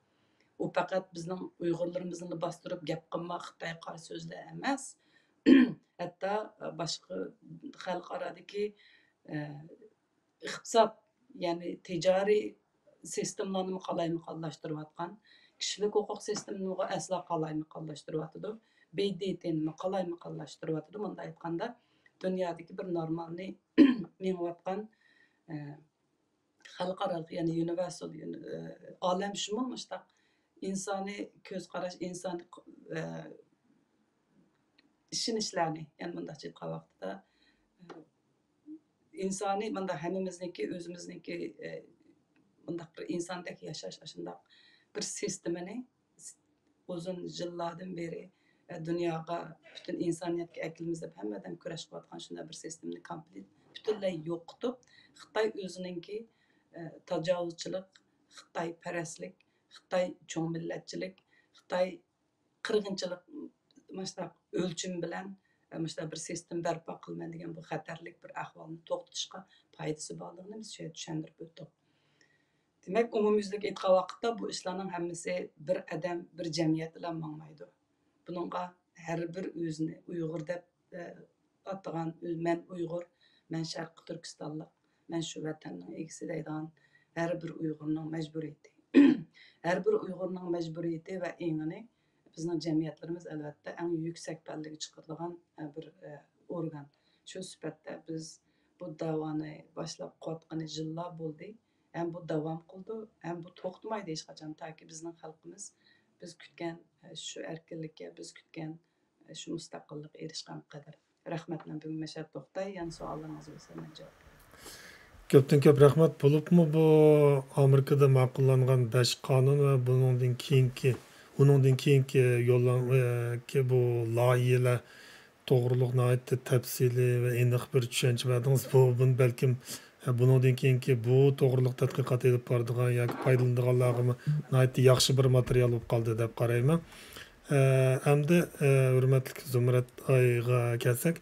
ئۇ پەقەت بىزنىڭ ئۇيغۇرلىرىمىزنىلا باستۇرۇپ گەپ قىلما، خىتايغا قارشى سۆزلە ئەمەس، ھەتتا باشقا خەلقئارادىكى، ئە، ئىقتىساد، يەنى تىجارىي سىستېمىلارنىمۇ قالايمىقانلاشتۇرۇۋاتقان، كىشىلىك ھوقۇق سىستېمىنىمۇ ئەسلا قالايمىقانلاشتۇرۇۋاتىدۇ، ب د ت نىمۇ قالايمىقانلاشتۇرۇۋاتىدۇ. مۇنداق ئېيتقاندا، دۇنيادىكى بىر نورمالنى مېڭىۋاتقان، ئە، خەلقئارالىق، يەنى يۇنىۋېرسال، يۇنى-، ئالەمشۇمۇل مۇشتاق ئىنسانىي كۆز قاراش، ئىنسانىي، ئىشىنىشلەرنى، يەنى مۇنداقچە ئېيتقان ۋاقتىدا، ئىنسانىي، مۇنداق ھەممىمىزنىڭكى، ئۆزىمىزنىڭكى، مۇنداق بىر ئىنساندەك ياشاش، ئاشۇنداق بىر سىستېمىنى ئۇزۇن يىللاردىن بېرى، ئە، دۇنياغا، پۈتۈن ئىنسانىيەتكە ئەكېلىمىز دەپ ھەممە ئادەم كۈرەش قىلىۋاتقان شۇنداق بىر سىستېمىنى كومپلېت، پۈتۈنلەي يوقىتىپ، خىتاي ئۆزىنىڭكى، ئە، تاجاۋۇزچىلىق، خىتايپەرەسلىك، خىتاي چوڭ مىللەتچىلىك، خىتاي قىرغىنچىلىق، مۇشۇنداق ئۆلچىمى بىلەن، ئە، مۇشۇنداق بىر سىستېما بەرپا قىلىمەن دېگەن بۇ خەتەرلىك بىر ئەھۋالنى توختىتىشقا پايدىسى بارلىقىنى بىز شۇ يەردە چۈشەندۈرۈپ ئۆتتۇق. دېمەك، ئومۇميۈزلۈك ئېيتقان ۋاقىتتا، بۇ ئىشلارنىڭ ھەممىسى بىر ئادەم، بىر جەمئىيەت بىلەن ماڭمايدۇ. بۇنىڭغا ھەر بىر ئۆزىنى ئۇيغۇر دەپ، ئە، ئاتىغان، ئۆز-، مەن ئۇيغۇر، مەن شەرقىي تۈركىستانلىق، مەن شۇ ۋەتەننىڭ ئىگىسى دەيدىغان ھەر بىر ئۇيغۇرنىڭ مەجبۇرىيىتى. ھەر بىر ئۇيغۇرنىڭ مەجبۇرىيىتى ۋە ئېڭىنى بىزنىڭ جەمئىيەتلىرىمىز، ئەلۋەتتە، ئەڭ يۈكسەك پەللىگە چىقىرىدىغان، ئە، بىر، ئە، ئورگان. شۇ سۈپەتتە بىز بۇ داۋانى باشلاپ قىلىۋاتقىنى يىللار بولدى. ھەم بۇ داۋام قىلىدۇ، ھەم بۇ توختىمايدۇ ھېچقاچان، تاكى بىزنىڭ خەلقىمىز بىز كۈتكەن، ئە، شۇ ئەركىنلىككە، بىز كۈتكەن، ئە، شۇ مۇستەقىللىققا ئېرىشكەن قەدەر. رەھمەت، مەن بۈگۈن مەشەدە توختاي، يەنە سوئاللىرىڭىز بولسا مەن جاۋاب بېرەي. كۆپتىن كۆپ رەھمەت. بولۇپمۇ بۇ ئامېرىكىدا ماقۇللانغان بەش قانۇن ۋە بۇنىڭدىن كېيىنكى بۇنىڭدىن كېيىنكى يوللان-، ئە، كى-، بۇ لايىھەلەر توغرۇلۇق ناھايىتى تەپسىلىي ۋە ئېنىق بىر چۈشەنچە بەردىڭىز. بۇ، بۇنى بەلكىم، ئە، بۇنىڭدىن كېيىنكى بۇ توغرۇلۇق تەتقىقات ئېلىپ بارىدىغان ياكى پايدىلىنىدىغانلارغىمۇ ناھايىتى ياخشى بىر ماتېرىيال بولۇپ قالدى دەپ قارايمەن. ئە، ئەمدى، ئە، ھۆرمەتلىك زۇمرەت ئايغا كەلسەك،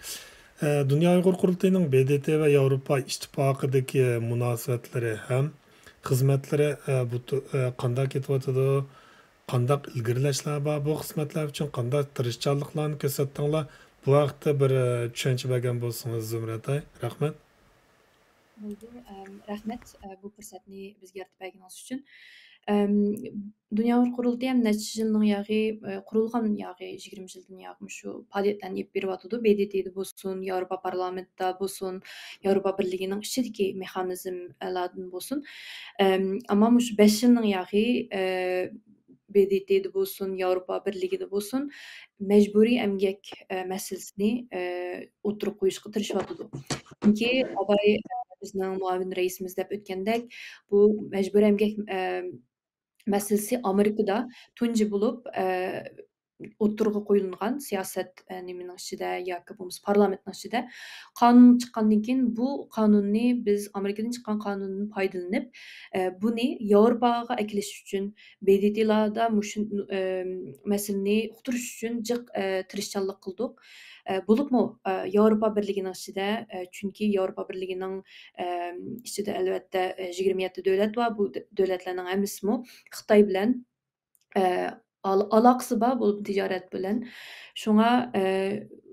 ئە، دۇنيا ئۇيغۇر قۇرۇلتىيىنىڭ ب د ت ۋە ياۋروپا ئىتتىپاقىدىكى مۇناسىۋەتلىرى ھەم خىزمەتلىرى، ئە، بۇ تۇ-، ئە، قانداق كېتىۋاتىدۇ؟ قانداق ئىلگىرىلەشلەر بار؟ بۇ خىزمەتلەر ئۈچۈن قانداق تىرىشچانلىقلارنى كۆرسەتتىڭلار؟ بۇ ھەقتە بىر، ئە، چۈشەنچە بەرگەن بولسىڭىز، زۇمرەت ئاي. رەھمەت. بولدى. ئەم، رەھمەت، ئە، بۇ پۇرسەتنى بىزگە يارىتىپ بەرگىنىڭىز ئۈچۈن. ئەم، دۇنيا ئۇيغۇر قۇرۇلتىيى ھەم نەچچە يىلنىڭ ياغى، ئە، قۇرۇلغان ياغى يىگىرمە يىلدىن ياغى مۇشۇ پائالىيەتلەرنى ئېلىپ بېرىۋاتىدۇ. ب د ت دە بولسۇن، ياۋروپا پارلامېنتتا بولسۇن، ياۋروپا بىرلىكىنىڭ ئىچىدىكى مېخانىزملاردىن بولسۇن. ئەم، ئەمما مۇشۇ بەش يىلنىڭ ياغى، ئە، ب د ت دە بولسۇن، ياۋروپا بىرلىكىدە بولسۇن، مەجبۇرىي ئەمگەك، ئە، مەسىلىسىنى، ئە، ئوتتۇرىغا قويۇشقا تىرىشىۋاتىدۇ. چۈنكى ئاباي، ئە، بىزنىڭ مۇئاۋىن رەئىسىمىز دەپ ئۆتكەندەك، بۇ مەجبۇرىي ئەمگەك، ئە، مەسىلىسى ئامېرىكىدا تۇنجى بولۇپ، ئە، ئوتتۇرىغا قويۇلغان سىياسەت، ئە، نېمىنىڭ ئىچىدە ياكى بولمىسا پارلامېنتنىڭ ئىچىدە قانۇن چىققاندىن كېيىن، بۇ قانۇننى بىز ئامېرىكىدىن چىققان قانۇندىن پايدىلىنىپ، ئە، بۇنى ياۋروپاغا ئەكېلىش ئۈچۈن، ب د ت لاردا مۇشۇ، ئە، مەسىلىنى ئۇقتۇرۇش ئۈچۈن جىق، ئە، تىرىشچانلىق قىلدۇق. ئە، بولۇپمۇ، ئە، ياۋروپا بىرلىكىنىڭ ئىچىدە، ئە، چۈنكى ياۋروپا بىرلىكىنىڭ، ئە، ئىچىدە ئەلۋەتتە، ئە، يىگىرمە يەتتە دۆلەت بار. بۇ دۆ-، دۆلەتلەرنىڭ ھەممىسىمۇ خىتاي بىلەن ئە، ئال-، ئالاقىسى بار، بولۇپمۇ تىجارەت بىلەن. شۇڭا، ئە،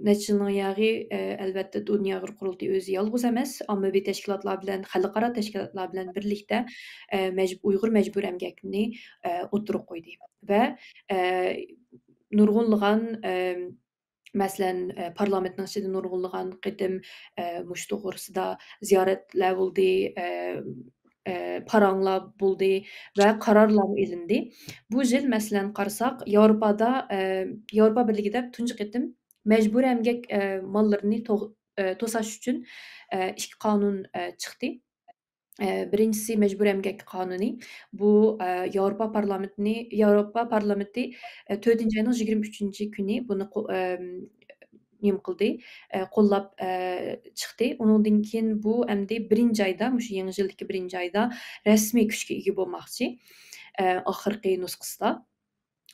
نەچچە يىلنىڭ ياغى، ئە، ئەلۋەتتە، دۇنيا ئۇيغۇر قۇرۇلتىيى ئۆزى يالغۇز ئەمەس، ئاممىۋى تەشكىلاتلار بىلەن، خەلقئارا تەشكىلاتلار بىلەن بىرلىكتە، ئە، مەجب-، ئۇيغۇر مەجبۇرىي ئەمگەكنى، ئە، ئوتتۇرىغا قويدى. ۋە، ئە، نۇرغۇنلىغان، ئە، مەسىلەن، ئە، پارلامېنتنىڭ ئىچىدە نۇرغۇنلىغان قېتىم، ئە، مۇشۇ توغرىسىدا زىيارەتلەر بولدى، ئە، ئە، پاراڭلار بولدى ۋە قارارلارمۇ ئېلىندى. بۇ يىل، مەسىلەن، قارىساق، ياۋروپادا، ئە، ياۋروپا بىرلىكىدە تۇنجى قېتىم مەجبۇرىي ئەمگەك، ئە، ماللىرىنى توغ-، ئە، توساش ئۈچۈن، ئە، ئىككى قانۇن، ئە، چىقتى. ئە، بىرىنچىسى مەجبۇرىي ئەمگەك قانۇنى. بۇ، ئە، ياۋروپا پارلامېنتىنى، ياۋروپا پارلامېنتى، ئە، تۆتىنچى ئاينىڭ يىگىرمە ئۈچىنچى كۈنى بۇنى قو-، ئەم، نېمە قىلدى، ئە، قوللاپ، ئە، چىقتى. ئۇنىڭدىن كېيىن بۇ ئەمدى بىرىنچى ئايدا، مۇشۇ يېڭى يىلدىكى بىرىنچى ئايدا رەسمىي كۈچكە ئىگە بولماقچى، ئە، ئاخىرقى نۇسخىسىدا.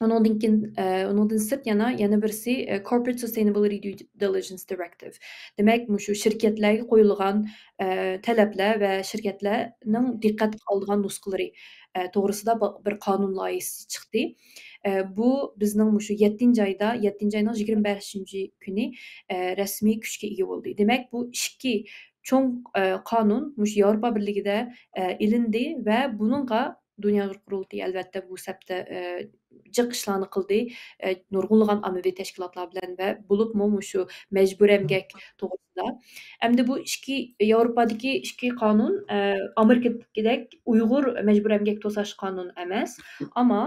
ئۇنىڭدىن كېيىن، ئە، ئۇنىڭدىن سىرت يەنە، يەنە بىرسى، ئە، Corporate Sustainability Due Diligence Directive. دېمەك، مۇشۇ شىركەتلەرگە قويۇلغان، ئە، تەلەپلەر ۋە شىركەتلەرنىڭ دىققەتكە ئالىدىغان نۇسخىلىرى، ئە، توغرىسىدا با-، بىر قانۇن لايىھىسى چىقتى. ئە، بۇ بىزنىڭ مۇشۇ يەتتىنچى ئايدا، يەتتىنچى ئاينىڭ يىگىرمە بەشىنچى كۈنى، ئە، رەسمىي كۈچكە ئىگە بولدى. دېمەك، بۇ ئىككى چوڭ، ئە، قانۇن مۇشۇ ياۋروپا بىرلىكىدە، ئە، ئېلىندى ۋە بۇنىڭغا دۇنيا ئۇيغۇر قۇرۇلتىيى، ئەلۋەتتە، بۇ سەپتە، ئە، جىق ئىشلارنى قىلدى. ئە، نۇرغۇنلىغان ئاممىۋى تەشكىلاتلار بىلەن ۋە بولۇپمۇ مۇشۇ مەجبۇرىي ئەمگەك توغرىسىدا. ئەمدى بۇ ئىككى، ياۋروپادىكى ئىككى قانۇن، ئە، ئامېرىكىدىكىدەك ئۇيغۇر مەجبۇرىي ئەمگەك توساش قانۇن ئەمەس، ئەمما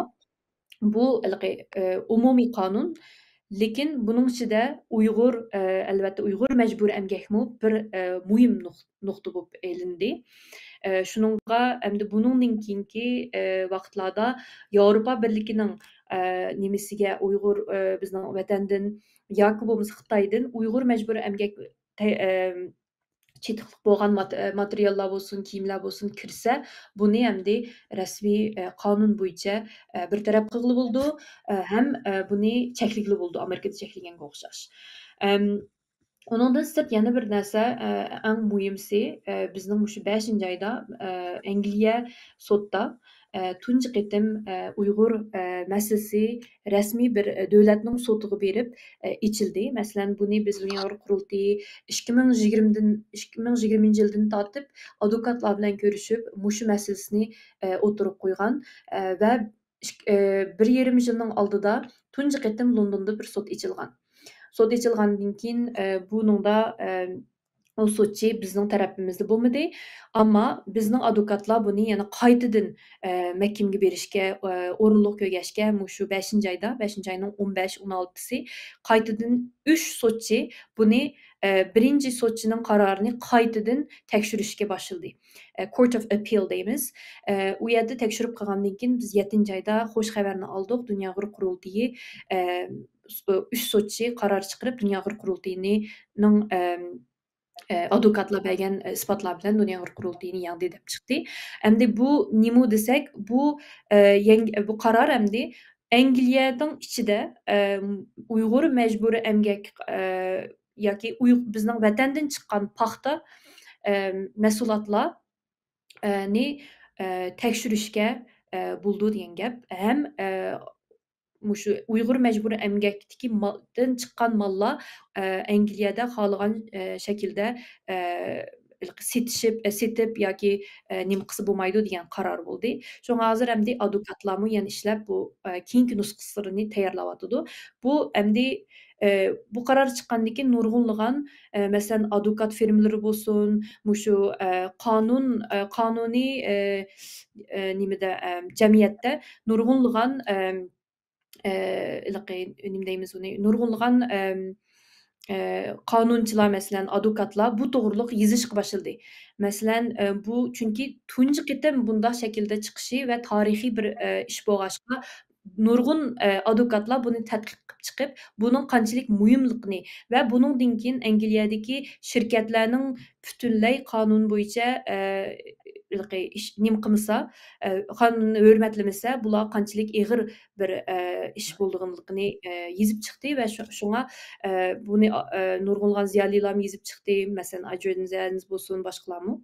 بۇ ھېلىقى، ئە، ئومۇمىي قانۇن. لېكىن بۇنىڭ ئىچىدە ئۇيغۇر، ئە، ئەلۋەتتە، ئۇيغۇر مەجبۇرىي ئەمگەكمۇ بىر، ئە، مۇھىم نۇق-، نۇقتا بولۇپ ئېلىندى. ئە، شۇنىڭغا ئەمدى بۇنىڭدىن كېيىنكى، ئە، ۋاقىتلاردا ياۋروپا بىرلىكىنىڭ، ئە، نېمىسىگە ئۇيغۇر، ئە، بىزنىڭ ۋەتەندىن ياكى بولمىسا خىتايدىن ئۇيغۇر مەجبۇرىي ئەمگەك تە-، ئە، چېتىقلىق بولغان مات-، ئە، ماتېرىياللار بولسۇن، كىيىملەر بولسۇن كىرسە، بۇنى ئەمدى رەسمىي، ئە، قانۇن بويىچە، ئە، بىر تەرەپ قىلغىلى بولىدۇ، ئە، ھەم، ئە، بۇنى چەكلىگىلى بولىدۇ، ئامېرىكىدا چەكلىگەنگە ئوخشاش. ئەم، ئۇنىڭدىن سىرت يەنە بىر نەرسە، ئە، ئەڭ مۇھىمسى، ئە، بىزنىڭ مۇشۇ بەشىنچى ئايدا، ئە، ئەنگلىيە سوتتا، ئە، تۇنجى قېتىم، ئە، ئۇيغۇر، ئە، مەسىلىسى رەسمىي بىر، ئە، دۆلەتنىڭ سوتىغا بېرىپ، ئە، ئېچىلدى. مەسىلەن، بۇنى بىز دۇنيا ئۇيغۇر قۇرۇلتىيى ئىككى مىڭ يىگىرمىدىن، ئىككى مىڭ يىگىرمىنچى يىلدىن تارتىپ ئادۋوكاتلار بىلەن كۆرۈشۈپ، مۇشۇ مەسىلىسىنى، ئە، ئوتتۇرىغا قويغان، ئە، ۋە ئىك-، ئە، بىر يېرىم يىلنىڭ ئالدىدا تۇنجى قېتىم لوندوندا بىر سوت ئېچىلغان. سوت ئېچىلغاندىن كېيىن، ئە، بۇنىڭدا، ئە، ئۇ سوتچى بىزنىڭ تەرىپىمىزدە بولمىدى. ئەمما بىزنىڭ ئادۋوكاتلار بۇنى يەنە قايتىدىن، ئە، مەھكىمىگە بېرىشكە، ئە، ئورۇنلۇق كۆرگەچكە، مۇشۇ بەشىنچى ئايدا، بەشىنچى ئاينىڭ ئون بەش، ئون ئالتىسى قايتىدىن ئۈچ سوتچى بۇنى، ئە، بىرىنچى سوتچىنىڭ قارارىنى قايتىدىن تەكشۈرۈشكە باشلىدى. ئە، Court of Appeal دەيمىز. ئە، ئۇ يەردە تەكشۈرۈپ قىلغاندىن كېيىن بىز يەتتىنچى ئايدا خوش خەۋەرنى ئالدۇق. دۇنيا ئۇيغۇر قۇرۇلتىيى، ئە، ئۈچ سوتچى قارار چىقىرىپ، دۇنيا ئۇيغۇر قۇرۇلتىيىنىڭ، ئەم، ئە، ئادۋوكاتلار بەرگەن، ئە، ئىسپاتلار بىلەن دۇنيا ئۇيغۇر قۇرۇلتىيىنى يەڭدى دەپ چىقتى. ئەمدى بۇ نېمە دېسەك، بۇ، ئە، يەڭ-، بۇ قارار ئەمدى ئەنگلىيەنىڭ ئىچىدە، ئە، ئۇيغۇر مەجبۇرىي ئەمگەك، ئە، ياكى ئۇي-، بىزنىڭ ۋەتەندىن چىققان پاختا، ئە، مەھسۇلاتلار، ئە، نى، ئە، تەكشۈرۈشكە، ئە، بولىدۇ دېگەن گەپ. ھەم، ئە، مۇشۇ ئۇيغۇر مەجبۇرىي ئەمگەكتىكى مالدىن چىققان ماللار، ئە، ئەنگلىيەدە خالىغان، ئە، شەكىلدە، ئە، سېتىشىپ، ئە، سېتىپ ياكى، ئە، نېمە قىلسا بولمايدۇ دېگەن قارار بولدى. شۇڭا ھازىر ئەمدى ئادۋوكاتلارمۇ يەنە ئىشلەپ بۇ، ئە، كېيىنكى نۇسخىسىنى تەييارلاۋاتىدۇ. بۇ ئەمدى، ئە، بۇ قارار چىققاندىن كېيىن نۇرغۇنلىغان، ئە، مەسىلەن، ئادۋوكات فىرمىلىرى بولسۇن، مۇشۇ، ئە، قانۇن، ئە، قانۇنىي، ئە، ئە، نېمىدە، ئە، جەمئىيەتتە نۇرغۇنلىغان، ئە، ئە، ھېلىقى نېمە دەيمىز ئۇنى، نۇرغۇنلىغان، ئەم، ئە، قانۇنچىلار، مەسىلەن، ئادۋوكاتلار بۇ توغرۇلۇق يېزىشقا باشلىدى. مەسىلەن، ئە، بۇ چۈنكى تۇنجى قېتىم بۇنداق شەكىلدە چىقىشى ۋە تارىخىي بىر، ئە، ئىش بولغاچقا، نۇرغۇن، ئە، ئادۋوكاتلار بۇنى تەتقىق قىلىپ چىقىپ، بۇنىڭ قانچىلىك مۇھىملىقىنى ۋە بۇنىڭدىن كېيىن ئەنگلىيەدىكى شىركەتلەرنىڭ پۈتۈنلەي قانۇن بويىچە، ئە، ھېلىقى ئىش، نېمە قىلمىسا، ئە، قانۇننى ھۆرمەتلىمىسە، بۇلار قانچىلىك ئېغىر بىر، ئە، ئىش بولىدىغانلىقىنى، ئە، يېزىپ چىقتى ۋە شۇ-، شۇڭا، ئە، بۇنى، ئە، نۇرغۇنلىغان زىيالىيلارمۇ يېزىپ چىقتى. مەسىلەن، ئاجرېدىن زەنز بولسۇن، باشقىلارمۇ.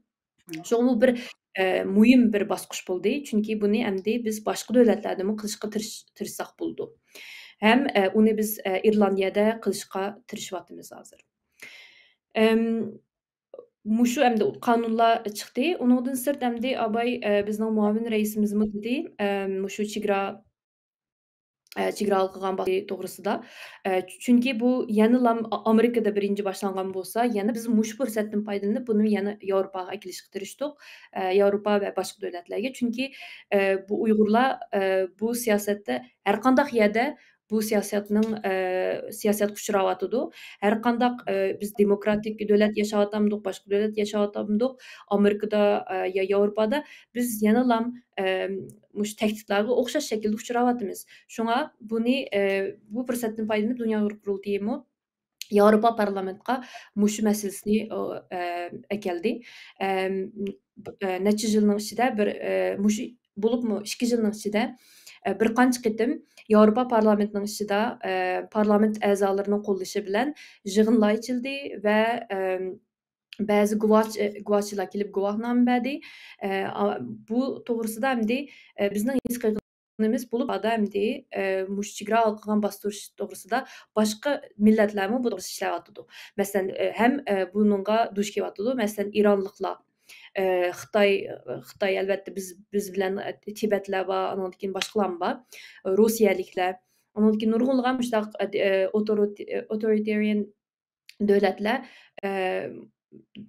شۇڭا بۇ بىر، ئە، مۇھىم بىر باسقۇچ بولدى. چۈنكى بۇنى ئەمدى بىز باشقا دۆلەتلەردىمۇ قىلىشقا تىرىش-، تىرىشساق بولىدۇ. ھەم، ئە، ئۇنى بىز، ئە، ئىرلاندىيەدە قىلىشقا تىرىشىۋاتىمىز ھازىر. ئەم، مۇشۇ ئەمدى قانۇنلار چىقتى. ئۇنىڭدىن سىرت ئەمدى ئاباي، ئە، بىزنىڭ مۇئاۋىن رەئىسىمىزمۇ دېدى، ئەم، مۇشۇ چېگرا، ئە، چېگرا ھالقىغان باستۇرۇش توغرىسىدا. ئە، چۈنكى بۇ يەنىلا ئا-، ئامېرىكىدا بىرىنچى باشلانغان بولسا، يەنە بىز مۇشۇ پۇرسەتتىن پايدىلىنىپ، بۇنى يەنە ياۋروپاغا ئەكېلىشكە تىرىشتۇق. ئە، ياۋروپا ۋە باشقا دۆلەتلەرگە. چۈنكى، ئە، بۇ ئۇيغۇرلار، ئە، بۇ سىياسەتتە ھەرقانداق يەردە بۇ سىياسەتنىڭ، ئە، سىياسەتكە ئۇچراۋاتىدۇ. ھەرقانداق، ئە، بىز دېموكراتىك دۆلەت ياشاۋاتامدۇق، باشقا دۆلەت ياشاۋاتامدۇق، ئامېرىكىدا، ئە، يا ياۋروپادا بىز يەنىلا، ئە، مۇشۇ تەھدىتلەرگە ئوخشاش شەكىلدە ئۇچراۋاتىمىز. شۇڭا بۇنى، ئە، بۇ پۇرسەتتىن پايدىلىنىپ دۇنيا ئۇيغۇر قۇرۇلتىيىمۇ ياۋروپا پارلامېنتقا مۇشۇ مەسىلىسىنى، ئۇ، ئە، ئەكەلدى. ئەم، ب-، ئە، نەچچە يىلنىڭ ئىچىدە بىر، ئە، مۇشۇ بولۇپمۇ ئىككى يىلنىڭ ئىچىدە، ئە، بىر قانچە قېتىم ياۋروپا پارلامېنتىنىڭ ئىچىدە، ئە، پارلامېنت ئەزالىرىنىڭ قوللىشى بىلەن يىغىنلار ئېچىلدى ۋە، ئەم، بەزى گۇۋاھ-، ئە، گۇۋاھچىلار كېلىپ گۇۋاھنامە بەردى. ئە، ئا-، بۇ توغرىسىدا ئەمدى، ئە، بىزنىڭ ھېس قىلغىنىمىز بولۇپ، ئەمدى، ئە، مۇشۇ چېگرا ھالقىغان باستۇرۇش توغرىسىدا باشقا مىللەتلەرمۇ بۇ توغرىسىدا ئىشلەۋاتىدۇ. مەسىلەن، ئە، ھەم، ئە، بۇنىڭغا دۇچ كېلىۋاتىدۇ. مەسىلەن، ئىرانلىقلار، ئە، خىتاي، خىتاي ئەلۋەتتە بىز، بىز بىلەن، ئە، تىبەتلەر بار، ئانىڭدىن كېيىن باشقىلارمۇ بار. ئە، روسىيەلىكلەر، ئانىڭدىن كېيىن نۇرغۇنلىغان مۇشۇنداق، ئە، ئوتورىت-، ئوتورىتېرىيەن دۆلەتلەر، ئە،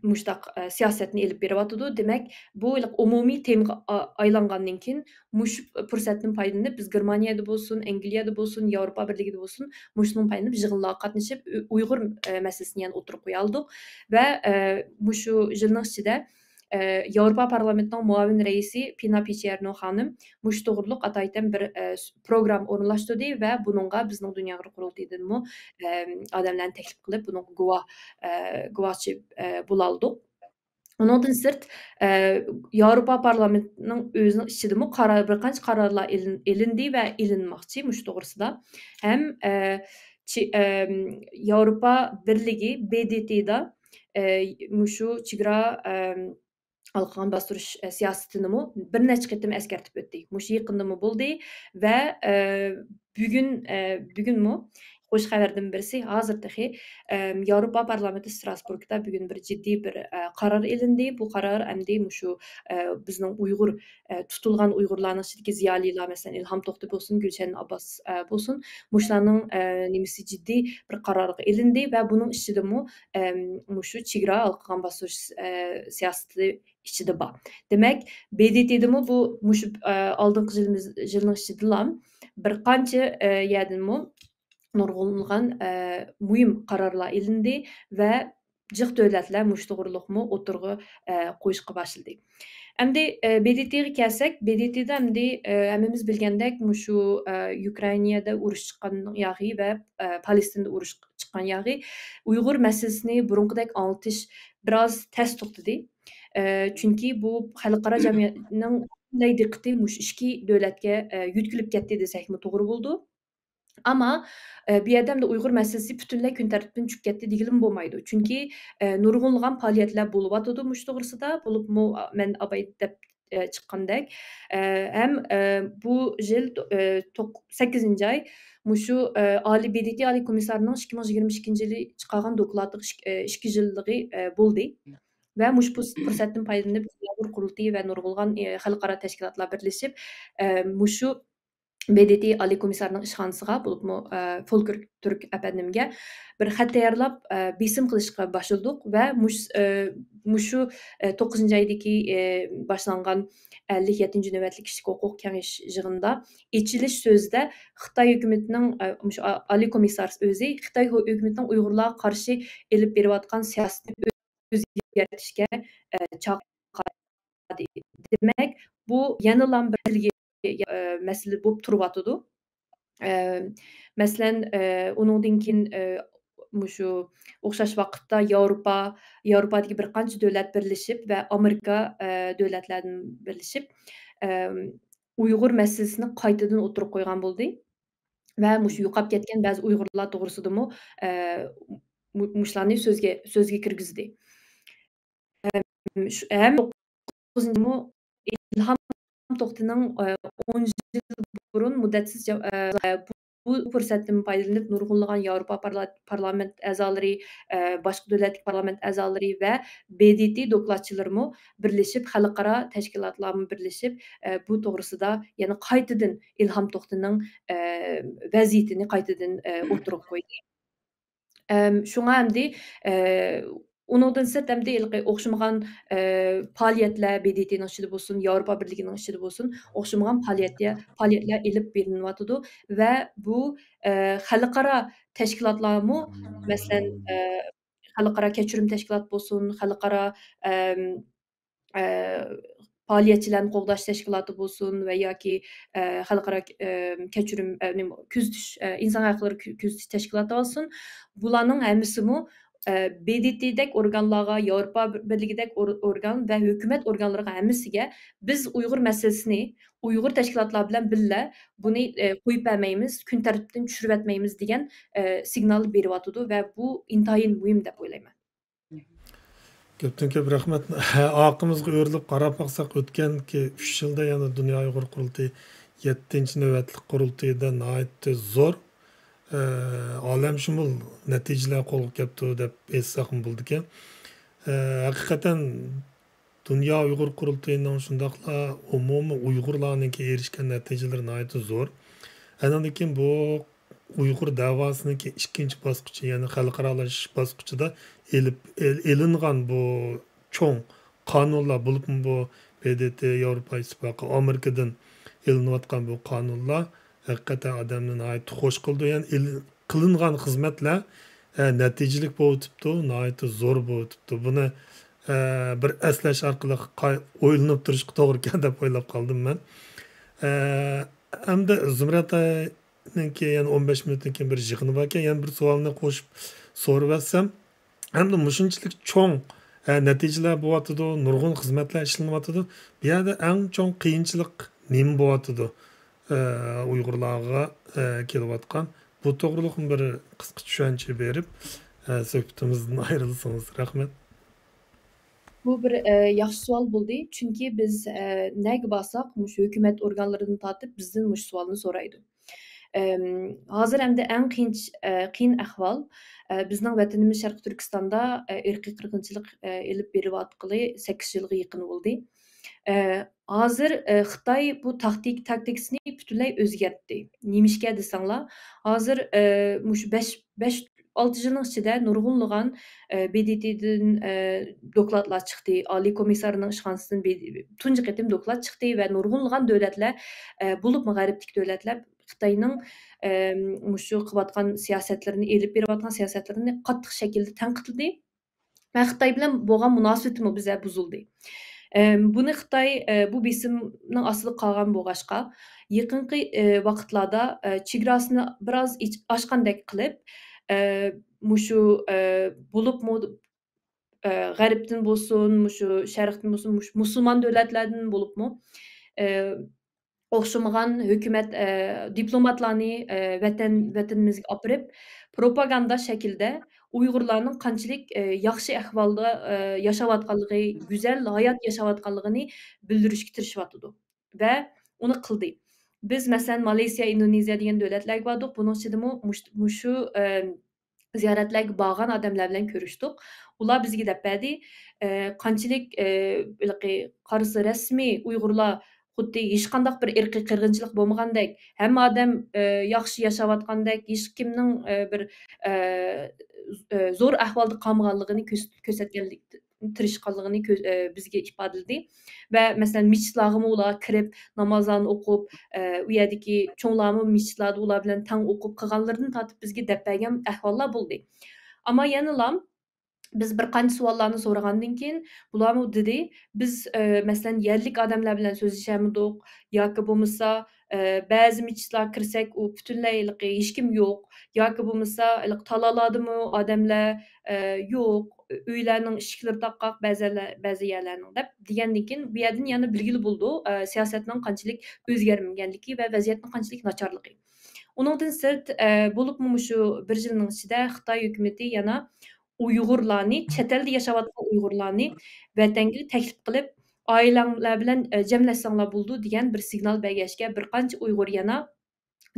مۇشۇنداق، ئە، سىياسەتنى ئېلىپ بېرىۋاتىدۇ. دېمەك، بۇ ھېلىقى ئومۇمىي تېمىغا ئا-، ئايلانغاندىن كېيىن، مۇشۇ پۇرسەتتىن پايدىلىنىپ، بىز گېرمانىيەدە بولسۇن، ئەنگلىيەدە بولسۇن، ياۋروپا بىرلىكىدە بولسۇن، مۇشۇنىڭ پايدىلىنىپ يىغىنلارغا قاتنىشىپ، ئۇ-، ئۇيغۇر، ئە، مەسىلىسىنى يەنە ئوتتۇرىغا قويالىدۇق ۋە، ئە، مۇشۇ يىلنىڭ ئىچىدە، ئە، ياۋروپا پارلامېنتىنىڭ مۇئاۋىن رەئىسى پىنا پىچيەرنو خانىم مۇشۇ توغرۇلۇق ئاتايتەن بىر، ئە، س-، پروگرامما ئورۇنلاشتۇردى ۋە بۇنىڭغا بىزنىڭ دۇنيا ئۇيغۇر قۇرۇلتىيىدىنمۇ، ئەم، ئادەملەرنى تەكلىپ قىلىپ، بۇنىڭغا گۇۋاھ، ئە، گۇۋاھچى، ئە، بولالدۇق. ئۇنىڭدىن سىرت، ئە، ياۋروپا پارلامېنتىنىڭ ئۆزىنىڭ ئىچىدىمۇ قارار، بىر قانچە قارارلار ئېلىن-، ئېلىندى ۋە ئېلىنماقچى مۇشۇ توغرىسىدا. ھەم، ئە، چى-، ئەم، ياۋروپا بىرلىكى ب د ت دا، ئە، مۇشۇ چېگرا، ئەم، ھالقىغان باستۇرۇش، ئە، سىياسىتىنىمۇ بىر نەچچە قېتىم ئەسكەرتىپ ئۆتتى. مۇشۇ يېقىندىمۇ بولدى ۋە، ئە، بۈگۈن، ئە، بۈگۈنمۇ خوش خەۋەردىن بىرسى، ھازىر تېخى، ئەم، ياۋروپا پارلامېنتى ستراسبۇرگدا بۈگۈن بىر جىددىي بىر، ئە، قارار ئېلىندى. بۇ قارار ئەمدى مۇشۇ، ئە، بىزنىڭ ئۇيغۇر، ئە، تۇتۇلغان ئۇيغۇرلارنىڭ ئىچىدىكى زىيالىيلار، مەسىلەن، ئىلھام توختى بولسۇن، گۈلشەن ئابباس، ئە، بولسۇن، مۇشۇلارنىڭ، ئە، نېمىسى جىددىي بىر قارارغا ئېلىندى ۋە بۇنىڭ ئىچىدىمۇ، ئەم، مۇشۇ چېگرا ھالقىغان باستۇرۇش، ئە، سىياسىتى ئىچىدە بار. دېمەك، ب د ت دىمۇ بۇ مۇشۇ، ئە، ئالدىنقى يىلىمىز-، يىلنىڭ ئىچىدىلا بىر قانچە، ئە، يەردىنمۇ نۇرغۇنلىغان، ئە، مۇھىم قارارلار ئېلىندى ۋە جىق دۆلەتلەر مۇشۇ توغرۇلۇقمۇ ئوتتۇرىغا، ئە، قويۇشقا باشلىدى. ئەمدى، ئە، ب د ت غا كەلسەك، ب د ت دا ئەمدى، ئە، ھەممىمىز بىلگەندەك، مۇشۇ، ئە، يۇكرېينىيەدە ئۇرۇش چىققان ياغى ۋە، ئە، پالېستىندا ئۇرۇش چىققان ياغى ئۇيغۇر مەسىلىسىنى بۇرۇنقىدەك ئاڭلىتىش بىراز تەس توختىدى. ئە، چۈنكى بۇ خەلقئارا جەمئىيەتنىڭ پۈتۈنلەي دىققىتى مۇشۇ ئىككى دۆلەتكە، ئە، يۆتكىلىپ كەتتى دېسەكمۇ توغرا بولىدۇ. ئەمما، ئە، بۇ يەردە ئەمدى ئۇيغۇر مەسىلىسى پۈتۈنلەي كۈن تەرتىپتىن چۈشۈپ كەتتى دېگىلىمۇ بولمايدۇ. چۈنكى، ئە، نۇرغۇنلىغان پائالىيەتلەر بولۇۋاتىدۇ مۇشۇ توغرىسىدا. بولۇپمۇ، ئا، مەن ئابايا دەپ، ئە، چىققاندەك، ئە، ھەم، ئە، بۇ يىل، ئە، توق-، سەككىزىنچى ئاي مۇشۇ، ئە، ئالىي، ب د ت ئالىي كومىسسارىنىڭ ئىككى مىڭ يىگىرمە ئىككىنچى يىلى چىقارغان دوكلاتىغا ئىك-، ئە، ئىككى يىللىقى، ئە، بولدى. ۋە مۇشۇ پۇرس-، پۇرسەتتىن پايدىلىنىپ، دۇنيا ئۇيغۇر قۇرۇلتىيى ۋە نۇرغۇنلىغان، ئە، خەلقئارا تەشكىلاتلار بىرلىشىپ، ئە، مۇشۇ ب د ت ئالىي كومىسسارىنىڭ ئىشخانىسىغا، بولۇپمۇ، ئە، فولكور تۈرك ئەپەندىمگە بىر خەت تەييارلاپ، ئە، بېسىم قىلىشقا باشلىدۇق ۋە مۇش-، ئە، مۇشۇ، ئە، توققۇزىنچى ئايدىكى، ئە، باشلانغان ئەللىك يەتتىنچى نۆۋەتلىك كىشىلىك ھوقۇق كېڭىشى يىغىنىدا ئېچىلىش سۆزىدە خىتاي ھۆكۈمىتىنىڭ، ئە، مۇشۇ ئا-، ئالىي كومىسسار ئۆزى خىتاي ھۆ-، ھۆكۈمىتىنىڭ ئۇيغۇرلارغا قارشى ئېلىپ بېرىۋاتقان سىياسىتىنى ئۆزگەرتىشكە، ئە، چاقىردى. دېمەك، بۇ يەنىلا بىر، ئە، مەسىلە بولۇپ تۇرۇۋاتىدۇ. ئە، مەسىلەن، ئە، ئۇنىڭدىن كېيىن، ئە، مۇشۇ ئوخشاش ۋاقىتتا ياۋروپا، ياۋروپادىكى بىر قانچە دۆلەت بىرلىشىپ ۋە ئامېرىكا، ئە، دۆلەتلەردىن بىرلىشىپ، ئە، ئۇيغۇر مەسىلىسىنى قايتىدىن ئوتتۇرىغا قويغان بولدى. ۋە مۇشۇ يوقاپ كەتكەن بەزى ئۇيغۇرلار توغرىسىدىمۇ، ئە، مۇ-، مۇشۇلارنى سۆزگە، سۆزگە كىرگۈزدى. ھەم شۇ، ھەم توققۇزىنچىمۇ ئىلھام توختىنىڭ، ئە، ئون يىل بۇرۇن مۇددەتسىز جاۋ-، ئە، بۇ، بۇ پۇرسەتتىن پايدىلىنىپ نۇرغۇنلىغان ياۋروپا پارلا-، پارلامېنت ئەزالىرى، ئە، باشقا دۆلەتلىك پارلامېنت ئەزالىرى ۋە ب د ت دوكلاتچىلىرىمۇ بىرلىشىپ، خەلقئارا تەشكىلاتلارمۇ بىرلىشىپ، ئە، بۇ توغرىسىدا يەنە قايتىدىن ئىلھام توختىنىڭ، ئە، ۋەزىيىتىنى قايتىدىن، ئە، ئوتتۇرىغا قويدى. ئەم، شۇڭا ئەمدى، ئە، ئۇنىڭدىن سىرت ئەمدى ھېلىقى ئوخشىمىغان، ئە، پائالىيەتلەر ب د ت نىڭ ئىچىدە بولسۇن، ياۋروپا بىرلىكىنىڭ ئىچىدە بولسۇن، ئوخشىمىغان پائالىيەتلەر، پائالىيەتلەر ئېلىپ بېرىلىۋاتىدۇ ۋە بۇ، ئە، خەلقئارا تەشكىلاتلارمۇ، مەسىلەن، ئە، خەلقئارا كەچۈرۈم تەشكىلاتى بولسۇن، خەلقئارا، ئەم، ئە، پائالىيەتچىلەرنى قوغداش تەشكىلاتى بولسۇن ۋە ياكى، ئە، خەلقئارا، ئە، كەچۈرۈم، ئە، نېمە، كۆزىتىش، ئە، ئىنسان ھەقلىرى كۆ-، كۆزىتىش تەشكىلاتى بولسۇن، بۇلارنىڭ ھەممىسىمۇ، ئە، ب د ت دەك ئورگانلارغا، ياۋروپا بىر-، بىرلىكىدەك ئور-، ئورگان ۋە ھۆكۈمەت ئورگانلىرىغا ھەممىسىگە بىز ئۇيغۇر مەسىلىسىنى ئۇيغۇر تەشكىلاتلار بىلەن بىللە بۇنى، ئە، قويۇپ بەرمەيمىز، كۈن تەرتىپتىن چۈشۈرۈۋەتمەيمىز دېگەن، ئە، سىگنال بېرىۋاتىدۇ ۋە بۇ ئىنتايىن مۇھىم دەپ ئويلايمەن. كۆپتىن كۆپ رەھمەت. ئارقىمىزغا ئۆرۈلۈپ قاراپ باقساق، ئۆتكەنكى ئۈچ يىلدا، يەنى دۇنيا ئۇيغۇر قۇرۇلتىيى يەتتىنچى نۆۋەتلىك قۇرۇلتىيىدا ناھايىتى زور، ئە، ئالەمشۇمۇل نەتىجىلەر قولغا كەپتۇ دەپ ئېيتساقمۇ بولىدىكەن. ئە، ھەقىقەتەن دۇنيا ئۇيغۇر قۇرۇلتىيىنىڭ شۇنداقلا ئومۇمىي ئۇيغۇرلارنىڭكى ئېرىشكەن نەتىجىلىرى ناھايىتى زور. ئاندىن كېيىن بۇ ئۇيغۇر دەۋاسىنىڭكى ئىككىنچى باسقۇچى، يەنى خەلقئارالىشىش باسقۇچىدا ئېلىپ، ئېل-، ئېلىنغان بۇ چوڭ قانۇنلار، بولۇپمۇ بۇ ب د ت، ياۋروپا ئىتتىپاقى، ئامېرىكىدىن ئېلىنىۋاتقان بۇ قانۇنلار ھەقىقەتەن ئادەمنى ناھايىتى خوش قىلىدۇ. يەنى ئېل-، قىلىنغان خىزمەتلەر، ئە، نەتىجىلىك بولۇۋېتىپتۇ، ناھايىتى زور بولۇۋېتىپتۇ. بۇنى، ئە، بىر ئەسلەش ئارقىلىق قاي-، ئويلىنىپ تۇرۇشقا توغرا كەل دەپ ئويلاپ قالدىم مەن. ئە، ئەمدى زۇمرەت نىڭكى يەنە ئون بەش مىنۇتتىن كېيىن بىر يىغىنى باركەن، يەنە بىر سوئالنى قوشۇپ سورىۋەتسەم، ئەمدى مۇشۇنچىلىك چوڭ، ئە، نەتىجىلەر بولۇۋاتىدۇ، نۇرغۇن خىزمەتلەر ئىشلىنىۋاتىدۇ. بۇ يەردە ئەڭ چوڭ قىيىنچىلىق نېمە بولۇۋاتىدۇ؟ ئە، ئۇيغۇرلارغا، ئە، كېلىۋاتقان، بۇ توغرۇلۇقمۇ بىر قىسقا چۈشەنچە بېرىپ، ئە، سۆھبىتىمىزدىن ئايرىلسىڭىز. رەھمەت. بۇ بىر، ئە، ياخشى سوئال بولدى. چۈنكى بىز، ئە، نەگە بارساق، مۇشۇ ھۆكۈمەت ئورگانلىرىدىن تارتىپ بىزدىن مۇشۇ سوئالنى سورايدۇ. ئەم، ھازىر ئەمدى ئەڭ قىيىن، ئە، قىيىن ئەھۋال، ئە، بىزنىڭ ۋەتىنىمىز شەرقىي تۈركىستاندا، ئە، ئىرقىي قىرغىنچىلىق، ئە، ئېلىپ بېرىلىۋاتقىلى سەككىز يىلغا يېقىن بولدى. ئە، ھازىر، ئە، خىتاي بۇ تاكتىك-، تاكتىكىسىنى پۈتۈنلەي ئۆزگەرتتى. نېمىشقا دېسەڭلار، ھازىر، ئە، مۇشۇ بەش، بەش، ئالتە يىلنىڭ ئىچىدە نۇرغۇنلىغان، ئە، ب د ت دىن، ئە، دوكلاتلار چىقتى. ئالىي كومىسسارنىڭ ئىشخانىسىدىن بى-، تۇنجى قېتىم دوكلات چىقتى ۋە نۇرغۇنلىغان دۆلەتلەر، ئە، بولۇپمۇ غەربتىكى دۆلەتلەر خىتاينىڭ، ئە، مۇشۇ قىلىۋاتقان سىياسەتلىرىنى، ئېلىپ بېرىۋاتقان سىياسەتلىرىنى قاتتىق شەكىلدە تەنقىدلىدى. ۋە خىتاي بىلەن بولغان مۇناسىۋىتىمۇ بىزە بۇزۇلدى. ئەم، بۇنى خىتاي، ئە، بۇ بېسىمنىڭ ئاستىدا قالغان بولغاچقا، يېقىنقى، ئە، ۋاقىتلاردا، ئە، چېگراسىنى بىراز ئېچ-، ئاچقاندەك قىلىپ، ئە، مۇشۇ، ئە، بولۇپمۇ، ئە، غەربتىن بولسۇن، مۇشۇ شەرقتىن بولسۇن، مۇشۇ مۇسۇلمان دۆلەتلەردىن بولۇپمۇ، ئە، ئوخشىمىغان ھۆكۈمەت، ئە، دىپلوماتلارنى، ئە، ۋەتەن، ۋەتىنىمىزگە ئاپىرىپ، پروپاگاندا شەكلىدە ئۇيغۇرلارنىڭ قانچىلىك، ئە، ياخشى ئەھۋالدا، ئە، ياشاۋاتقانلىقى، گۈزەل ھايات ياشاۋاتقانلىقىنى بىلدۈرۈشكە تىرىشىۋاتىدۇ ۋە ئۇنى قىلدى. بىز، مەسىلەن، مالايسىيا، ئىندونېزىيە دېگەن دۆلەتلەرگە باردۇق. بۇنىڭ ئىچىدىمۇ مۇش-، مۇشۇ، ئە، زىيارەتلەرگە بارغان ئادەملەر بىلەن كۆرۈشتۇق. ئۇلار بىزگە دەپ بەردى، ئە، قانچىلىك، ئە، ھېلىقى قارىسا رەسمىي ئۇيغۇرلار خۇددى ھېچقانداق بىر ئىرقىي قىرغىنچىلىق بولمىغاندەك، ھەممە ئادەم، ئە، ياخشى ياشاۋاتقاندەك، ھېچكىمنىڭ، ئە، بىر، ئە، ز-، ئە، زور ئەھۋالدا قالمىغانلىقىنى كۆرس-، كۆرسەتكەنلىك، تىرىشقانلىقىنى كۆ-، ئە، بىزگە ئىپادىلىدى. ۋە مەسىلەن، مىچىتلارغىمۇ ئۇلار كىرىپ، نامازلارنى ئوقۇپ، ئە، ئۇ يەردىكى چوڭلارمۇ مىچىتلاردا ئۇلار بىلەن تەڭ ئوقۇپ قىلغانلىرىدىن تارتىپ بىزگە دەپ بەرگەن ئەھۋاللار بولدى. ئەمما يەنىلا بىز بىر قانچە سوئاللارنى سورىغاندىن كېيىن، بۇلارمۇ دېدى، بىز، ئە، مەسىلەن، يەرلىك ئادەملەر بىلەن سۆزلىشەلمىدۇق ياكى بولمىسا، ئە، بەزى مىچىتلارغا كىرسەك، ئۇ پۈتۈنلەي ھېلىقى ھېچكىم يوق ياكى بولمىسا ھېلىقى تالالاردىمۇ ئادەملەر، ئە، يوق، ئۆيلەرنىڭ ئىشىكلىرى تاقاق بەزىلەر-، بەزى يەرلەرنىڭ دەپ دېگەندىن كېيىن، بۇ يەردىن يەنە بىلگىلى بولىدۇ، ئە، سىياسەتنىڭ قانچىلىك ئۆزگەرمىگەنلىكى ۋە ۋەزىيەتنىڭ قانچىلىك ناچارلىقى. ئۇنىڭدىن سىرت، ئە، بولۇپمۇ مۇشۇ بىر يىلنىڭ ئىچىدە خىتاي ھۆكۈمىتى يەنە ئۇيغۇرلارنى، چەت ئەلدە ياشاۋاتقان ئۇيغۇرلارنى ۋەتەنگە تەكلىپ قىلىپ، ئائىلەڭلار بىلەن، ئە، جەملەشسەڭلار بولىدۇ دېگەن بىر سىگنال بەرگەچكە، بىر قانچە ئۇيغۇر يەنە،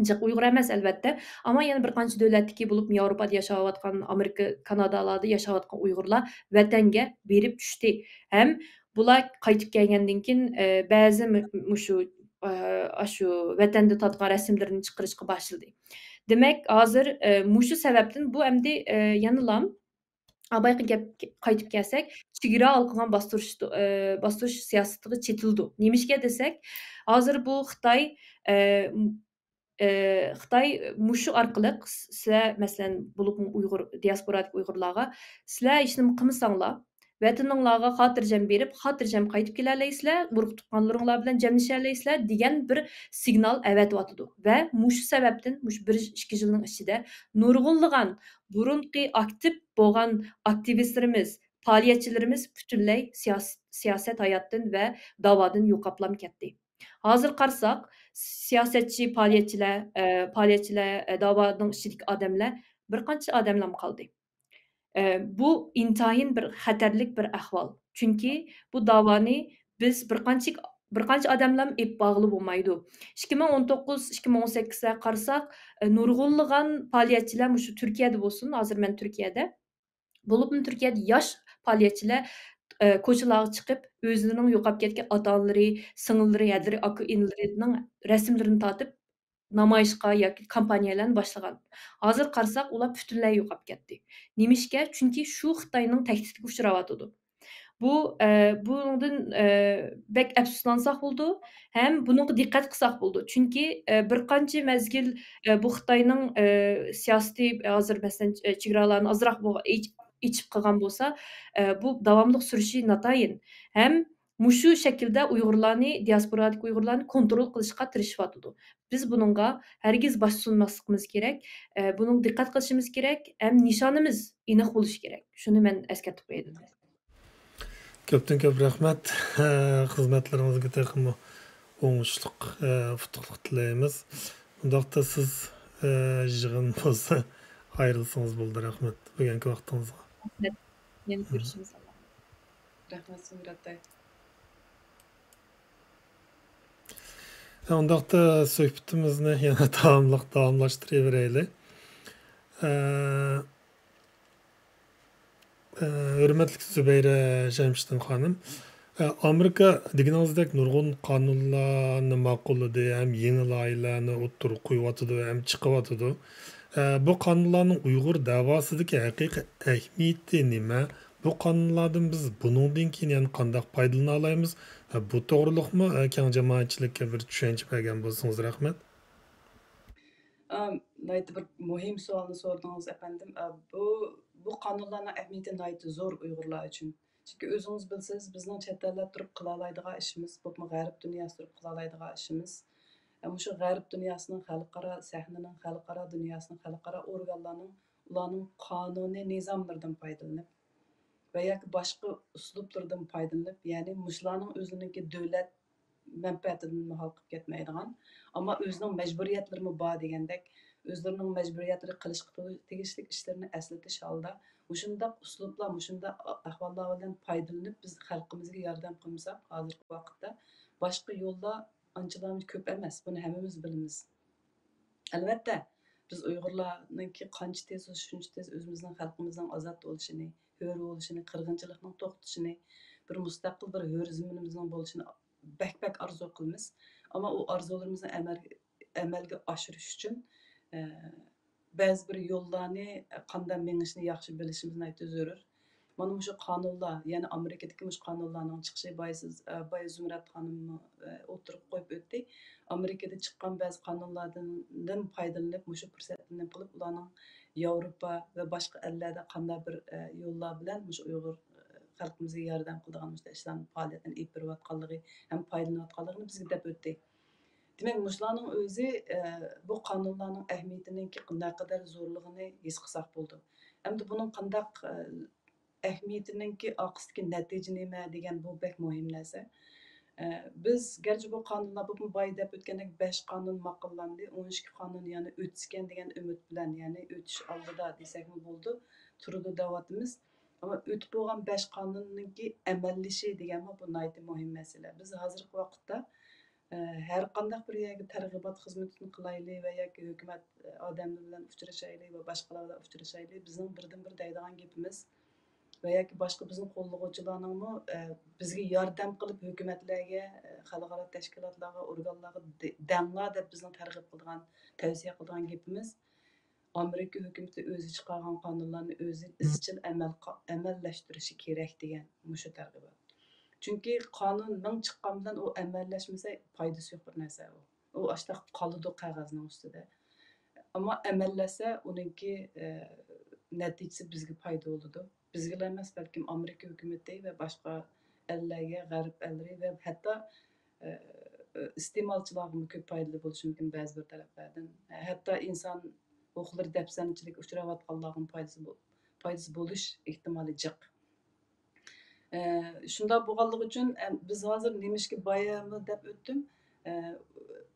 جىق ئۇيغۇر ئەمەس ئەلۋەتتە، ئەمما يەنە بىر قانچە دۆلەتتىكى، بولۇپمۇ ياۋروپادا ياشاۋاتقان، ئامېرىكا، كانادالاردا ياشاۋاتقان ئۇيغۇرلار ۋەتەنگە بېرىپ چۈشتى ھەم بۇلار قايتىپ كەلگەندىن كېيىن، ئە، بەزى مۇ-، مۇشۇ، ئە، ئاشۇ ۋەتەندە تارتقان رەسىملىرىنى چىقىرىشقا باشلىدى. دېمەك، ھازىر، ئە، مۇشۇ سەۋەبتىن بۇ ئەمدى، ئە، يەنىلا ئابايقا گەپ قايتىپ كەلسەك، چېگرا ھالقىغان باستۇرۇش، ئە، باستۇرۇش سىياسىتىغا چېتىلىدۇ. نېمىشقا دېسەك، ھازىر بۇ خىتاي، ئە، ئى، خىتاي مۇشۇ ئارقىلىق س-، سىلەر، مەسىلەن، بولۇپمۇ ئۇيغۇر، دىياسپورادىكى ئۇيغۇرلارغا، سىلەر ھېچنېمە قىلمىساڭلار، ۋەتىنىڭلارغا خاتىرجەم بېرىپ، خاتىرجەم قايتىپ كېلەلەيسىلەر، ئۇرۇق تۇغقانلىرىڭلار بىلەن جەملىشەلەيسىلەر، دېگەن بىر سىگنال ئەۋەتىۋاتىدۇ. ۋە مۇشۇ سەۋەبتىن، مۇشۇ بىر، ئىككى يىلنىڭ ئىچىدە نۇرغۇنلىغان بۇرۇنقى ئاكتىپ بولغان ئاكتىۋىستلىرىمىز، پائالىيەتچىلىرىمىز پۈتۈنلەي سىياس-، سىياسەت ھاياتتىن ۋە داۋادىن يوقاپلام كەتتى. ھازىر قارىساق، سىياسەتچى، پائالىيەتچىلەر، ئە، پائالىيەتچىلەر، ئە، داۋانىڭ ئىچىدىكى ئادەملەر بىر قانچە ئادەملام قالدى. ئە، بۇ ئىنتايىن بىر خەتەرلىك بىر ئەھۋال. چۈنكى بۇ داۋانى بىز بىر قانچە، بىر قانچە ئادەملام ئېلىپ بارغىلى بولمايدۇ. ئىككى مىڭ ئون توققۇز، ئىككى مىڭ ئون سەككىزلەرگە قارىساق، ئە، نۇرغۇنلىغان پائالىيەتچىلەر مۇشۇ تۈركىيەدە بولسۇن، ھازىر مەن تۈركىيەدە، بولۇپمۇ تۈركىيەدە ياش پائالىيەتچىلەر، ئە، كوچىلارغا چىقىپ، ئۆزلىرىنىڭ يوقاپ كەتكەن ئاتا-ئانىلىرى، سىڭىللىرى، ھەدىلىرى، ئاكا-ئىنىلىرىنىڭ رەسىملىرىنى تارتىپ، نامايىشقا ياكى كامپانىيەلەرنى باشلىغان. ھازىر قارىساق، ئۇلار پۈتۈنلەي يوقاپ كەتتى. نېمىشقا؟ چۈنكى شۇ خىتاينىڭ تەھدىتىگە ئۇچراۋاتىدۇ. بۇ، ئە، بۇنىڭدىن، ئە، بەك ئەپسۇسلانساق بولىدۇ ھەم بۇنىڭغا دىققەت قىلساق بولىدۇ. چۈنكى، ئە، بىر قانچە مەزگىل، ئە، بۇ خىتاينىڭ، ئە، سىياسىتى ھازىر، مەسىلەن، ئە، چېگرالارنى ئازراق بولغا-، ئېچ-، ئېچىپ قىلغان بولسا، ئە، بۇ داۋاملىق سۈرۈشى ناتايىن. ھەم مۇشۇ شەكىلدە ئۇيغۇرلارنى، دىياسپورادىكى ئۇيغۇرلارنى كونترول قىلىشقا تىرىشىۋاتىدۇ. بىز بۇنىڭغا ھەرگىز باش سۇنماسلىقىمىز كېرەك، ئە، بۇنىڭغا دىققەت قىلىشىمىز كېرەك ھەم نىشانىمىز ئېنىق بولۇشى كېرەك. شۇنى مەن ئەسكەرتىپ قوياي دېدىم. كۆپتىن كۆپ رەھمەت. خىزمەتلىرىڭىزگە تېخىمۇ ئوڭۇشلۇق، ئۇتۇقلۇق تىلەيمىز. ئۇنداقتا سىز يىغىن بولسا ئايرىلسىڭىز بولدى. رەھمەت بۈگۈنكى ۋاقتىڭىزغا. رەھمەت. يەنە كۆرۈشىمىز. رەھمەت، سۇمرات ئاكا. ئۇنداقتا سۆھبىتىمىزنى يەنە داۋاملىق داۋاملاشتۇرۇۋېرەيلى. ئە، ئە، ھۆرمەتلىك زۇبەيرە شەمشىدىن خانىم، ئە، ئامېرىكا دېگىنىڭىزدەك نۇرغۇن قانۇنلارنى ماقۇللىدى ھەم يېڭى لايىھەلەرنى ئوتتۇرىغا قويۇۋاتىدۇ ھەم چىقىۋاتىدۇ. ئە، بۇ قانۇنلارنىڭ ئۇيغۇر دەۋاسىدىكى ھەقىقىي ئەھمىيىتى نېمە؟ بۇ قانۇنلاردىن بىز بۇنىڭدىن كېيىن يەنە قانداق پايدىلىنالايمىز؟ ئە، بۇ توغرىلىقمۇ، ئە، كەڭ جامائەتچىلىككە بىر چۈشەنچە بەرگەن بولسىڭىز رەھمەت. ئا، ناھايىتى بىر مۇھىم سوئالنى سورىدىڭىز، ئەپەندىم. ئا، بۇ، بۇ قانۇنلارنىڭ ئەھمىيىتى ناھايىتى زور ئۇيغۇرلار ئۈچۈن. چۈنكى ئۆزىڭىز بىلىسىز، بىزنىڭ چەت ئەلدە تۇرۇپ قىلالايدىغان ئىشىمىز، بولۇپمۇ غەرب دۇنياسى تۇرۇپ قىلالايدىغان ئىشىمىز، ئە، مۇشۇ غەرب دۇنياسىنىڭ خەلقئارا سەھنىنىڭ، خەلقئارا دۇنياسىنىڭ، خەلقئارا ئورگانلارنىڭ، ئۇلارنىڭ قانۇنىي نىزاملىرىدىن پايدىلىنىپ ۋە ياكى باشقا ئۇسلۇبلىرىدىن پايدىلىنىپ، يەنى مۇشۇلارنىڭ ئۆزىنىڭكى دۆلەت مەنپەئەتىدىنمۇ ھالقىپ كەتمەيدىغان، ئەمما ئۆزىنىڭ مەجبۇرىيەتلىرىمۇ بار دېگەندەك، ئۆزلىرىنىڭ مەجبۇرىيەتلىرى، قىلىشقا تېگىشلىك ئىشلىرىنى ئەسلىتىش ھالدا، مۇشۇنداق ئۇسلۇبلار، مۇشۇنداق ئەھۋاللار بىلەن پايدىلىنىپ، بىز خەلقىمىزگە ياردەم قىلمىساق، ھازىرقى ۋاقىتتا باشقا يوللار ئانچىلا كۆپ ئەمەس. بۇنى ھەممىمىز بىلىمىز. ئەلۋەتتە، بىز ئۇيغۇرلارنىڭكى قانچە تېز، شۇنچە تېز ئۆزىمىزنىڭ، خەلقىمىزنىڭ ئازاد بولۇشىنى، ھۆر بولۇشىنى، قىرغىنچىلىقنىڭ توختىشىنى، بىر مۇستەقىل بىر ھۆر زېمىنىمىزنىڭ بولۇشىنى بەك، بەك ئارزۇ قىلىمىز. ئەمما ئۇ ئارزۇلىرىمىزنى ئەمەل-، ئەمەلگە ئاشۇرۇش ئۈچۈن، ئە، بەزى بىر يوللارنى قانداق مېڭىشنى ياخشى بىلىشىمىز ناھايىتى زۆرۈر. مانا مۇشۇ قانۇنلار، يەنى ئامېرىكىدىكى مۇشۇ قانۇنلارنىڭ چىقىشى، بايا سىز، ئە، بايا زۇمرەت خانىممۇ، ئە، ئوتتۇرىغا قويۇپ ئۆتتى. ئامېرىكىدا چىققان بەزى قانۇنلاردىن، دىن پايدىلىنىپ، مۇشۇ پۇرسەتتىن نېمە قىلىپ، ئۇلارنىڭ ياۋروپا ۋە باشقا ئەللەردە قانداق بىر، ئە، يوللار بىلەن مۇشۇ ئۇيغۇر، ئە، خەلقىمىزگە ياردەم قىلىدىغان مۇشۇنداق ئىشلارنى، پائالىيەتلەرنى ئېلىپ بېرىۋاتقانلىقى ھەم پايدىلىنىۋاتقانلىقىنى بىزگە دەپ ئۆتتى. دېمەك، مۇشۇلارنىڭ ئۆزى، ئە، بۇ قانۇنلارنىڭ ئەھمىيىتىنىڭكى نەقەدەر زورلۇقىنى ھېس قىلساق بولىدۇ. ئەمدى بۇنىڭ قانداق، ئە، ئەھمىيىتىنىڭكى ئارقىسىدىكى نەتىجە نېمە دېگەن، بۇ بەك مۇھىم نەرسە. ئە، بىز گەرچە بۇ قانۇنلار، بۇ بايا دەپ ئۆتكەندەك بەش قانۇن ماقۇللاندى، ئون ئىككى قانۇن يەنە ئۆتسىكەن دېگەن ئۈمىد بىلەن، يەنى ئۆتۈش ئالدىدا دېسەكمۇ بولىدۇ، تۇرىدۇ دەۋاتىمىز. ئەمما ئۆتۈپ بولغان بەش قانۇننىڭكى ئەمەللىشى دېگەنمۇ بۇ ناھايىتى مۇھىم مەسىلە. بىز ھازىرقى ۋاقىتتا، ئە، ھەر قانداق بىر يەرگە تەرغىبات خىزمىتىنى قىلايلى ۋە ياكى ھۆكۈمەت، ئە، ئادەملىرى بىلەن ئۇچرىشايلى ۋە باشقىلار بىلەن ئۇچرىشايلى، بىزنىڭ بىردىنبىر دەيدىغان گېپىمىز ۋە ياكى باشقا بىزنى قوللىغۇچىلارنىڭمۇ، ئە، بىزگە ياردەم قىلىپ ھۆكۈمەتلەرگە، ئە، خەلقئارا تەشكىلاتلارغا، ئورگانلارغا دە-، دەڭلار دەپ بىزنىڭ تەرغىب قىلىدىغان، تەۋسىيە قىلىدىغان گېپىمىز، ئامېرىكا ھۆكۈمىتى ئۆزى چىقارغان قانۇنلارنى ئۆزى ئىزچىل ئەمەل قا-، ئەمەللەشتۈرۈشى كېرەك دېگەن مۇشۇ تەرغىبات. چۈنكى قانۇن مىڭ چىققان بىلەن ئۇ ئەمەللەشمىسە پايدىسى يوق بىر نەرسە ئۇ. ئۇ ئاشتاق قالىدۇ قەغەزنىڭ ئۈستىدە. ئەمما ئەمەللەشسە ئۇنىڭكى، ئە، نەتىجىسى بىزگە پايدا بولىدۇ. بىزگىلا ئەمەس، بەلكىم ئامېرىكا ھۆكۈمىتى ۋە باشقا ئەللەرگە، غەرب ئەللىرى ۋە ھەتتا، ئە، ئىستېمالچىلارغىمۇ كۆپ پايدىلىق بولۇشى مۇمكىن بەزى بىر تەرەپلەردىن. ھەتتا ئىنسان ھوقۇقلىرى دەپسەندىچىلىككە ئۇچراۋاتقانلارغىمۇ پايدىسى بو-، پايدىسى بولۇش ئېھتىمالى جىق. ئە، شۇنداق بولغانلىقى ئۈچۈن، ئە، بىز ھازىر نېمىشقا بايامۇ دەپ ئۆتتۈم، ئە،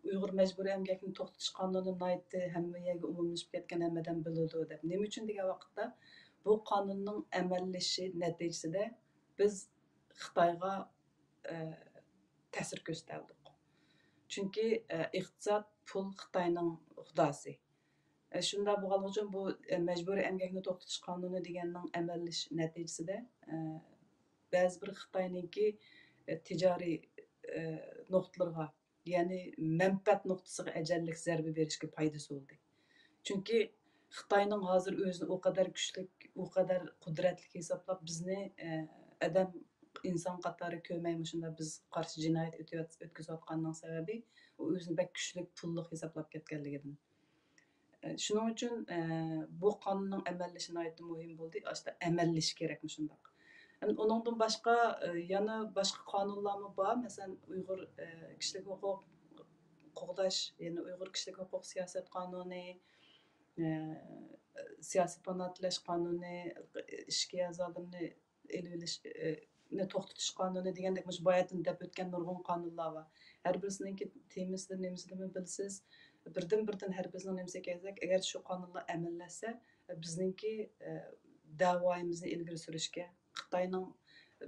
ئۇيغۇر مەجبۇرىي ئەمگەكنى توختىتىش قانۇنى ناھايىتى ھەممە يەرگە ئومۇملىشىپ كەتكەن، ھەممە ئادەم بىلىدۇ دەپ. نېمە ئۈچۈن دېگەن ۋاقىتتا، بۇ قانۇننىڭ ئەمەللىشىشى نەتىجىسىدە بىز خىتايغا، ئە، تەسىر كۆرسىتەلىدۇق. چۈنكى، ئە، ئىقتىساد، پۇل خىتاينىڭ خۇداسى. ئە، شۇنداق بولغانلىقى ئۈچۈن بۇ، ئە، مەجبۇرىي ئەمگەكنى توختىتىش قانۇنى دېگەننىڭ ئەمەللىشىش نەتىجىسىدە، ئە، بەزى بىر خىتاينىڭكى، ئە، تىجارىي، ئە، نۇقتىلىرىغا، يەنى مەنپەئەت نۇقتىسىغا ئەجەللىك زەربە بېرىشكە پايدىسى بولدى. چۈنكى خىتاينىڭ ھازىر ئۆزىنى ئۇ قەدەر كۈچلۈك، ئۇ قەدەر قۇدرەتلىك ھېسابلاپ، بىزنى، ئە، ئادەم، ئىنسان قاتارى كۆرمەي، مۇشۇنداق بىز قارشى جىنايەت ئۆتۈۋەت-، ئۆتكۈزۈۋاتقاننىڭ سەۋەبى، ئۇ ئۆزىنى بەك كۈچلۈك، پۇللۇق ھېسابلاپ كەتكەنلىكىدىن. ئە، شۇنىڭ ئۈچۈن، ئە، بۇ قانۇننىڭ ئەمەللىشىشى ناھايىتى مۇھىم بولدى. ئاشتا ئەمەللىشىشى كېرەك مۇشۇنداق. ئەمدى ئۇنىڭدىن باشقا، ئە، يەنە باشقا قانۇنلارمۇ بار. مەسىلەن، ئۇيغۇر، ئە، كىشىلىك ھوقۇق قوغداش، يەنى ئۇيغۇر كىشىلىك ھوقۇق سىياسەت قانۇنى، ئە، سىياسىي پانا تىلەش قانۇنى، ئىچكى ئەزالىرىنى ئېلىۋېلىش، ئى، نى توختىتىش قانۇنى دېگەندەك مۇشۇ باياتىن دەپ ئۆتكەن نۇرغۇن قانۇنلار بار. ھەر بىرسىنىڭكى تېمىسىدىن، نېمىسىدىنمۇ بىلىسىز. بىردىن-بىردىن ھەر بىرسىنىڭ نېمىسىگە كەلسەك، ئەگەر شۇ قانۇنلار ئەمەللەشسە، بىزنىڭكى، ئى، دەۋايىمىزنى ئىلگىرى سۈرۈشكە، خىتاينىڭ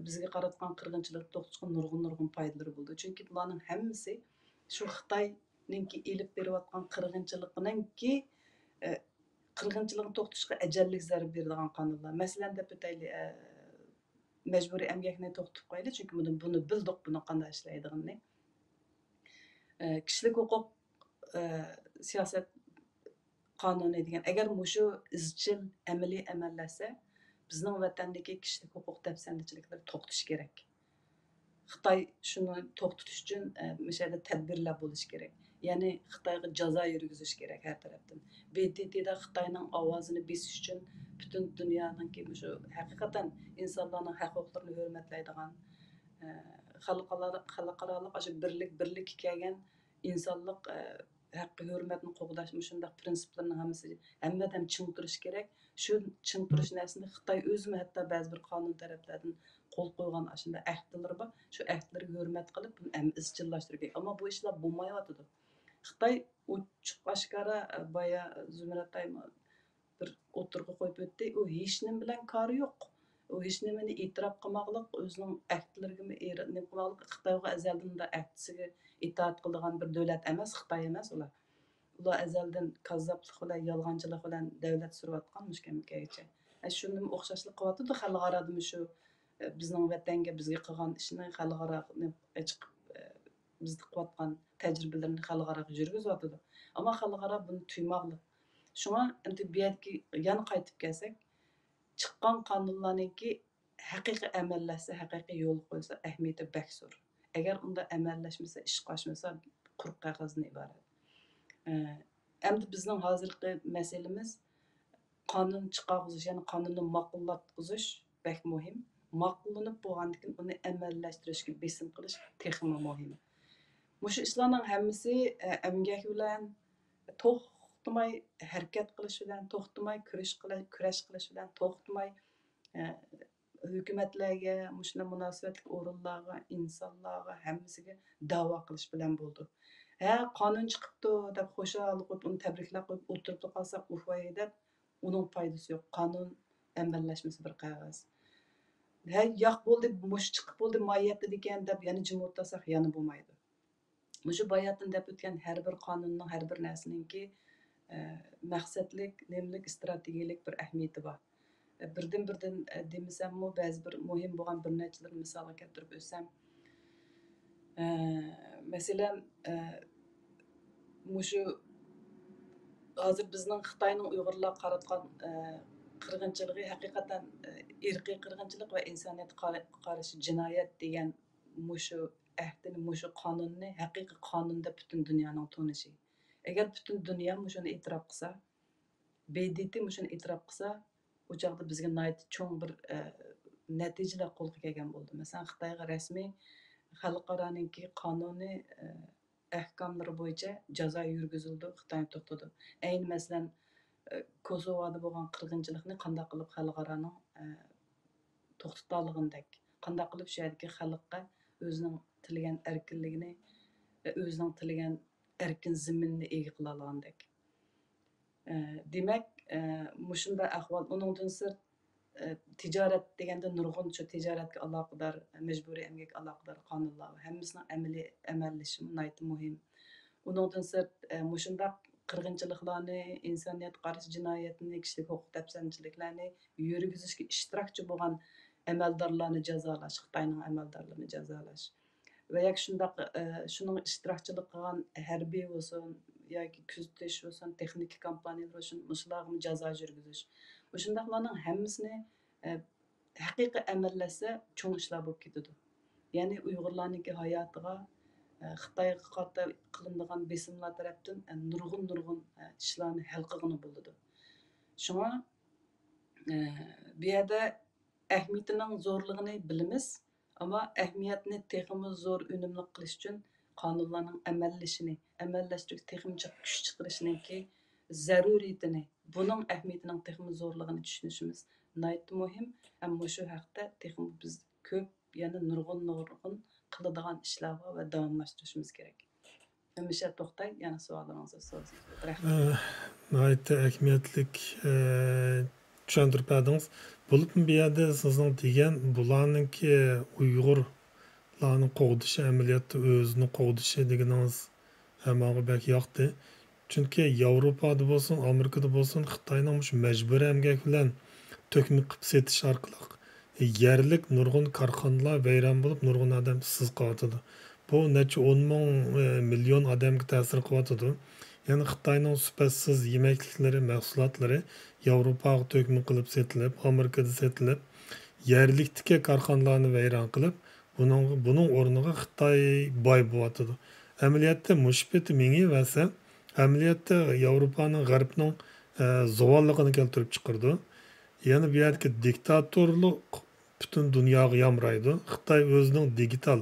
بىزگە قاراتقان قىرغىنچىلىقى توختىتىشقا نۇرغۇن، نۇرغۇن پايدىلىرى بولىدۇ. چۈنكى بۇلارنىڭ ھەممىسى شۇ خىتاينىڭكى ئېلىپ بېرىۋاتقان قىرغىنچىلىقىنىڭكى، ئى، قىرغىنچىلىقنى توختىتىشقا ئەجەللىك زەربە بېرىدىغان قانۇنلار. مەسىلەن، دەپ ئۆتەيلى، ئە، مەجبۇرىي ئەمگەكنى توختىتىپ قويايلى، چۈنكى بۇنى، بۇنى بىلدۇق، بۇنىڭ قانداق ئىشلەيدىغىنىنى. ئە، كىشىلىك ھوقۇق، ئە، سىياسەت قانۇنى دېگەن، ئەگەر مۇشۇ ئىزچىل ئەمەلىي ئەمەللەشسە، بىزنىڭ ۋەتەندىكى كىشىلىك ھوقۇق دەپسەندىچىلىكلىرى توختىشى كېرەك. خىتاي شۇنى توختىتىش ئۈچۈن، ئە، مۇشۇ يەردە تەدبىرلەر بولۇشى كېرەك. يەنى خىتايغا جازا يۈرگۈزۈش كېرەك ھەر تەرەپتىن. ب د ت دا خىتاينىڭ ئاۋازىنى بېسىش ئۈچۈن پۈتۈن دۇنيانىڭكى مۇشۇ ھەقىقەتەن ئىنسانلارنىڭ ھەق ھوقۇقلىرىنى ھۆرمەتلەيدىغان، ئە، خەلقئارالىق، خەلقئارالىق ئاشۇ بىرلىك، بىرلىككە كەلگەن ئىنسانلىق، ئە، ھەق ھۆرمەتنى قوغداش، مۇشۇنداق پرىنسىپلىرىنىڭ ھەممىسى، ھەممىدىن چىڭ تۇرۇش كېرەك. شۇ چىڭ تۇرۇش نەرسىنى خىتاي ئۆزىمۇ ھەتتا بەزى بىر قانۇن تەرەپلەردىن قول قويغان ئاشۇنداق ئەھدىلىرى بار. شۇ ئەھدىلىرىگە ھۆرمەت قىلىپ، بۇنى ئەمما ئىزچىللاشتۇرۇش كېرەك. ئەمما بۇ ئىشلار بولمايۋاتىدۇ. خىتاي ئوچۇق ئاشكارا، بايا زۇمرەتايمۇ بىر ئوتتۇرىغا قويۇپ ئۆتتى. ئۇ ھېچنېمە بىلەن كارى يوق. ئۇ ھېچنېمىنى ئېتىراپ قىلماقلىق، ئۆزىنىڭ ئەھدىلىرىگىمۇ ئېرى-، نېمە قىلماقلىق، خىتايغا ئەزەلدىن ئۇنداق ئەھدىسىگە ئىتائەت قىلىدىغان بىر دۆلەت ئەمەس، خىتاي ئەمەس ئۇلار. ئۇلار ئەزەلدىن كاززاپلىق بىلەن، يالغانچىلىق بىلەن دەۋلەت سۈرۈۋاتقان مۇشۇ كەمگىچە. ئە، شۇندىمۇ ئوخشاشلىق قىلىۋاتىدۇ خەلقئارادىمۇ شۇ، ئە، بىزنىڭ ۋەتەنگە، بىزگە قىلغان ئىشىنى خەلقئارانى ئېچىقىپ، ئە، بىزدە قىلىۋاتقان تەجرىبىلىرىنى خەلقئاراغا يۈرگۈزۈۋاتىدۇ. ئەمما خەلقئارا بۇنى تۇيماقلىق. شۇڭا ئەمدى بۇ يەردىكى يەنە قايتىپ كەلسەك، چىققان قانۇنلارنىڭكى ھەقىقىي ئەمەللەشسە، ھەقىقىي يولغا قويۇلسا ئەھمىيىتى بەك زور. ئەگەر ئۇنداق ئەمەللەشمىسە، ئىشقا ئاشمىسا، قۇرۇق قەغەزدىن ئىبارەت. ئە، ئەمدى بىزنىڭ ھازىرقى مەسىلىمىز قانۇن چىقارغۇزۇش، يەنى قانۇننى ماقۇللاتقۇزۇش بەك مۇھىم. ماقۇللىنىپ بولغاندىن كېيىن ئۇنى ئەمەلىيلەشتۈرۈشكە بېسىم قىلىش تېخىمۇ مۇھىم. مۇشۇ ئىشلارنىڭ ھەممىسى، ئە، ئەمگەك بىلەن توختىماي ھەرىكەت قىلىش بىلەن، توختىماي كۈرەش قىلە-، كۈرەش قىلىش بىلەن، توختىماي، ئە، ھۆكۈمەتلەرگە، مۇشۇنداق مۇناسىۋەتلىك ئورۇنلارغا، ئىنسانلارغا، ھەممىسىگە دەۋا قىلىش بىلەن بولىدۇ. ھە، قانۇن چىقىپتۇ دەپ خۇشال قىلىپ، ئۇنى تەبرىكلەپ قويۇپ ئولتۇرۇپلا قالساق، ئۇھ ۋاي دەپ، ئۇنىڭ پايدىسى يوق. قانۇن ئەمەللەشمىسە بىر قەغەز. ھە، ياق بولدى، مۇشۇ چىقىپ بولدى، ماھىيەتتە دېگەن دەپ يەنە جىم ئولتۇرساق يەنە بولمايدۇ. مۇشۇ باياتىن دەپ ئۆتكەن ھەر بىر قانۇننىڭ، ھەر بىر نەرسىنىڭكى، ئە، مەقسەتلىك، نېمىلىك، ئىستراتېگىيەلىك بىر ئەھمىيىتى بار. ئە، بىردىن-بىردىن، ئە، دېمىسەممۇ، بەزى بىر مۇھىم بولغان بىر نەچچىلىرىنى مىسالغا كەلتۈرۈپ ئۆتسەم، ئە، مەسىلەن، ئە، مۇشۇ ھازىر بىزنىڭ خىتاينىڭ ئۇيغۇرلارغا قاراتقان، ئە، قىرغىنچىلىقى ھەقىقەتەن، ئە، ئىرقىي قىرغىنچىلىق ۋە ئىنسانىيەتكە قار-، قارشى جىنايەت دېگەن مۇشۇ ئەھدىنى، مۇشۇ قانۇننى ھەقىقىي قانۇن دەپ پۈتۈن دۇنيانىڭ تونۇشى. ئەگەر پۈتۈن دۇنيا مۇشۇنى ئېتىراپ قىلسا، ب د ت مۇشۇنى ئېتىراپ قىلسا، ئۇ چاغدا بىزگە ناھايىتى چوڭ بىر، ئە، نەتىجىلەر قولغا كەلگەن بولىدۇ. مەسىلەن، خىتايغا رەسمىي خەلقئارانىڭكى قانۇنى، ئە، ئەھكاملىرى بويىچە جازا يۈرگۈزۈلىدۇ، خىتاينى توختىتىدۇ. ئەينى مەسىلەن، ئە، كوسوۋودا بولغان قىرغىنچىلىقنى قانداق قىلىپ خەلقئارانىڭ، ئە، توختىتالىغىنىدەك، قانداق قىلىپ شۇ يەردىكى خەلققە ئۆزىنىڭ تىلىگەن ئەركىنلىكىنى ۋە ئۆزىنىڭ تىلىگەن ئەركىن زېمىننى ئىگە قىلالىغاندەك. ئە، دېمەك، ئە، مۇشۇنداق ئەھۋال. ئۇنىڭدىن سىرت، ئە، تىجارەت دېگەندە نۇرغۇن شۇ تىجارەتكە ئالاقىدار، مەجبۇرىي ئەمگەككە ئالاقىدار قانۇنلار بار. ھەممىسىنىڭ ئەمەلىي، ئەمەللىشىشى ناھايىتى مۇھىم. ئۇنىڭدىن سىرت، ئە، مۇشۇنداق قىرغىنچىلىقلارنى، ئىنسانىيەتكە قارشى جىنايەتنى، كىشىلىك ھوقۇق دەپسەندىچىلىكلەرنى يۈرگۈزۈشكە ئىشتىراكچى بولغان ئەمەلدارلارنى جازالاش، خىتاينىڭ ئەمەلدارلىرىنى جازالاش ۋە ياكى شۇنداق، ئە، شۇنىڭ ئىشتىراكچىلىق قىلغان ھەربىي بولسۇن ياكى كۆزىتىش بولسۇن، تېخنىكا كومپانىيەلىرى بولسۇن، مۇشۇلارغىمۇ جازا يۈرگۈزۈش. مۇشۇنداقلارنىڭ ھەممىسىنى، ئە، ھەقىقىي ئەمەللەشسە چوڭ ئىشلار بولۇپ كېتىدۇ. يەنى ئۇيغۇرلارنىڭكى ھاياتىغا، ئە، خىتايغا قارىتا قىلىنىدىغان بېسىملار تەرەپتىن، ئە، نۇرغۇن، نۇرغۇن، ئە، ئىشلارنى ھەل قىلغىلى بولىدۇ. شۇڭا، ئە، بۇ يەردە ئەھمىيىتىنىڭ زورلۇقىنى بىلىمىز، ئەمما ئەھمىيەتنى تېخىمۇ زور ئۈنۈملۈك قىلىش ئۈچۈن قانۇنلارنىڭ ئەمەللىشىنى، ئەمەللەشتۈرۈش، تېخىمۇ جىق كۈچ چىقىرىشنىڭكى زەرۇرىيىتىنى، بۇنىڭ ئەھمىيىتىنىڭ تېخىمۇ زورلۇقىنى چۈشىنىشىمىز ناھايىتى مۇھىم. ھەم مۇشۇ ھەقتە تېخىمۇ بىز كۆپ، يەنە نۇرغۇن، نۇرغۇن قىلىدىغان ئىشلار بار ۋە داۋاملاشتۇرۇشىمىز كېرەك. ھەمىشە توختاي، يەنە سوئاللىرىڭىزنى سورىسىڭىز بولىدۇ. رەھمەت. ئە، ناھايىتى ئەھمىيەتلىك، ئە، چۈشەندۈرۈپ بەردىڭىز. بولۇپمۇ بۇ يەردە سىزنىڭ دېگەن بۇلارنىڭكى ئۇيغۇرلارنى قوغدىشى، ئەمەلىيەتتە ئۆزىنى قوغدىشى دېگىنىڭىز، ئە، ماڭا بەك ياقتى. چۈنكى ياۋروپادا بولسۇن، ئامېرىكىدا بولسۇن، خىتاينىڭ مۇشۇ مەجبۇرىي ئەمگەك بىلەن تۆكمە قىلىپ سېتىش ئارقىلىق يەرلىك نۇرغۇن كارخانىلار ۋەيران بولۇپ، نۇرغۇن ئادەم ئىشسىز قېلىۋاتىدۇ. بۇ نەچچە ئون مىڭ، ئە، مىليون ئادەمگە تەسىر قىلىۋاتىدۇ. يەنى خىتاينىڭ سۈپەتسىز يېمەكلىكلىرى، مەھسۇلاتلىرى ياۋروپاغا تۆكمە قىلىپ سېتىلىپ، ئامېرىكىدا سېتىلىپ، يەرلىكتىكى كارخانىلارنى ۋەيران قىلىپ، بۇنىڭ، بۇنىڭ ئورنىغا خىتاي باي بولۇۋاتىدۇ. ئەمەلىيەتتە مۇشۇ پېتى مېڭىۋەرسە، ئەمەلىيەتتە ياۋروپانىڭ، غەربنىڭ، ئە، زۇۋانلىقىنى كەلتۈرۈپ چىقىرىدۇ. يەنە بۇ يەردىكى دىكتاتورلۇق پۈتۈن دۇنياغا يامرايدۇ. خىتاي ئۆزىنىڭ دىگىتال،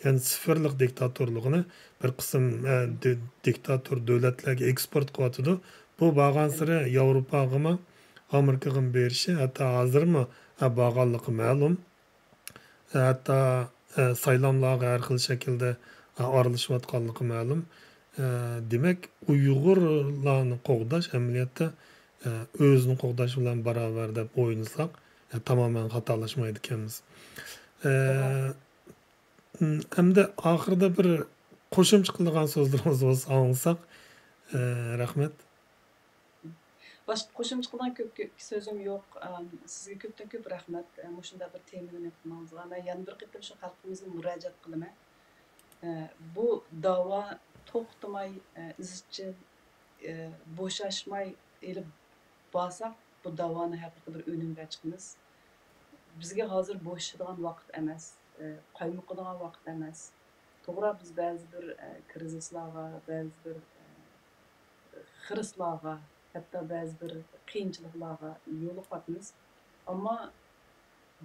يەنى سىفىرلىق دىكتاتورلۇقىنى بىر قىسىم، ئە، دى-، دىكتاتور دۆلەتلەرگە ئېكسپورت قىلىۋاتىدۇ. بۇ بارغانسېرى ياۋروپاغىمۇ، ئامېرىكىغىمۇ بېرىشى، ھەتتا ھازىرمۇ، ئە، بارغانلىقى مەلۇم. ھەتتا، ئە، سايلاملارغا ھەر خىل شەكىلدە، ئە، ئارىلىشىۋاتقانلىقى مەلۇم. ئە، دېمەك، ئۇيغۇرلارنى قوغداش ئەمەلىيەتتە، ئە، ئۆزىنى قوغداش بىلەن باراۋەر دەپ ئويلىساق، ئە، تامامەن خاتالاشمايدىكەنمىز. ئە، توغرا. م، ئەمدى ئاخىرىدا بىر قوشۇمچە قىلىدىغان سۆزلىرىڭىز بولسا ئاڭلىساق. ئە، رەھمەت. باشقا قوشۇمچە قىلىدىغان كۆپ، كۆپ سۆزۈم يوق. ئەم، سىزگە كۆپتىن كۆپ رەھمەت. ئە، مۇشۇنداق بىر تېمىنى ئېلىپ قىلغىنىڭىزغا. مەن يەنە بىر قېتىم شۇ خەلقىمىزگە مۇراجىئەت قىلىمەن. ئە، بۇ داۋا توختىماي، ئە، ئىزچىل، ئە، بوشاشماي ئېلىپ بارساق، بۇ داۋانى ھەقىقىي بىر ئۈنۈمگە چىقىمىز. بىزگە ھازىر بوشىشىدىغان ۋاقىت ئەمەس، ئە، قايمۇقىدىغان ۋاقىت ئەمەس. توغرا، بىز بەزى بىر، ئە، كىرىزىسلارغا، بەزى بىر، ئە، خىرىسلارغا، ھەتتا بەزى بىر قىيىنچىلىقلارغا يولۇقۇۋاتىمىز. ئەمما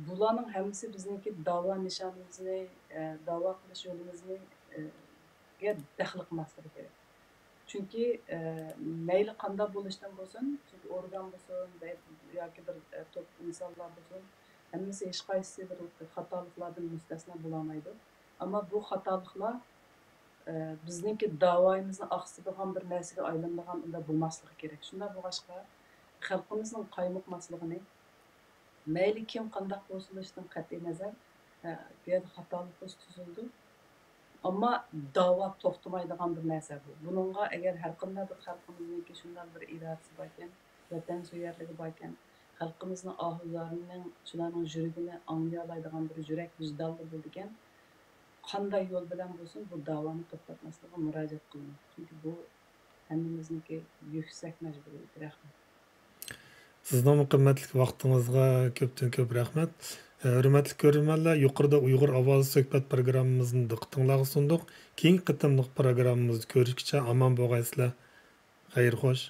بۇلارنىڭ ھەممىسى بىزنىڭكى داۋا نىشانىمىزنى، ئە، داۋا قىلىش يولىمىزنى، ئە، گە دەخلى قىلماسلىقى كېرەك. چۈنكى، ئە، مەيلى قانداق بولۇشتىن بولسۇن، چۈنكى ئورگان بولسۇن، بە-، ياكى بىر، ئە، توپ ئىنسانلار بولسۇن، ھەممىسى ھېچقايسىسى بىر خاتالىقلاردىن مۇستەسنا بولالمايدۇ. ئەمما بۇ خاتالىقلار، ئە، بىزنىڭكى داۋايىمىزنى ئاقسىتىدىغان بىر نەرسىگە ئايلىنىدىغان ئۇنداق بولماسلىقى كېرەك. شۇنداق بولغاچقا، خەلقىمىزنىڭ قايمۇقماسلىقىنى، مەيلى كىم قانداق بولسۇن، ئىشتىن قەتئىينەزەر، ئە، بۇ يەردە خاتالىق بولسا تۈزۈلىدۇ. ئەمما داۋا توختىمايدىغان بىر نەرسە بۇ. بۇنىڭغا ئەگەر ھەرقانداق بىر خەلقىمىزنىڭكى شۇنداق بىر ئىرادىسى باركەن، ۋەتەنسۆيەرلىكى باركەن، خەلقىمىزنىڭ ئاھۇزارىنىڭ، شۇلارنىڭ يۈرىكىنى ئاڭلىيالايدىغان بىر يۈرەك ۋىجدانلىرى بولىدىكەن، قانداق يول بىلەن بولسۇن بۇ داۋانى توختاتماسلىقىغا مۇراجىئەت قىلىمەن. چۈنكى بۇ ھەممىمىزنىڭكى يۈكسەك مەجبۇرىيىتى. رەھمەت. سىزنىڭمۇ قىممەتلىك ۋاقتىڭىزغا كۆپتىن كۆپ رەھمەت. ھۆرمەتلىك كۆرۈرمەنلەر، يۇقىرىدا ئۇيغۇر ئاۋازى سۆھبەت پروگراممىمىزنى دىققىتىڭلارغا سۇندۇق. كېيىنكى قېتىملىق پروگراممىمىزدا كۆرۈشكىچە ئامان بولغايسىلەر. خەير خوش.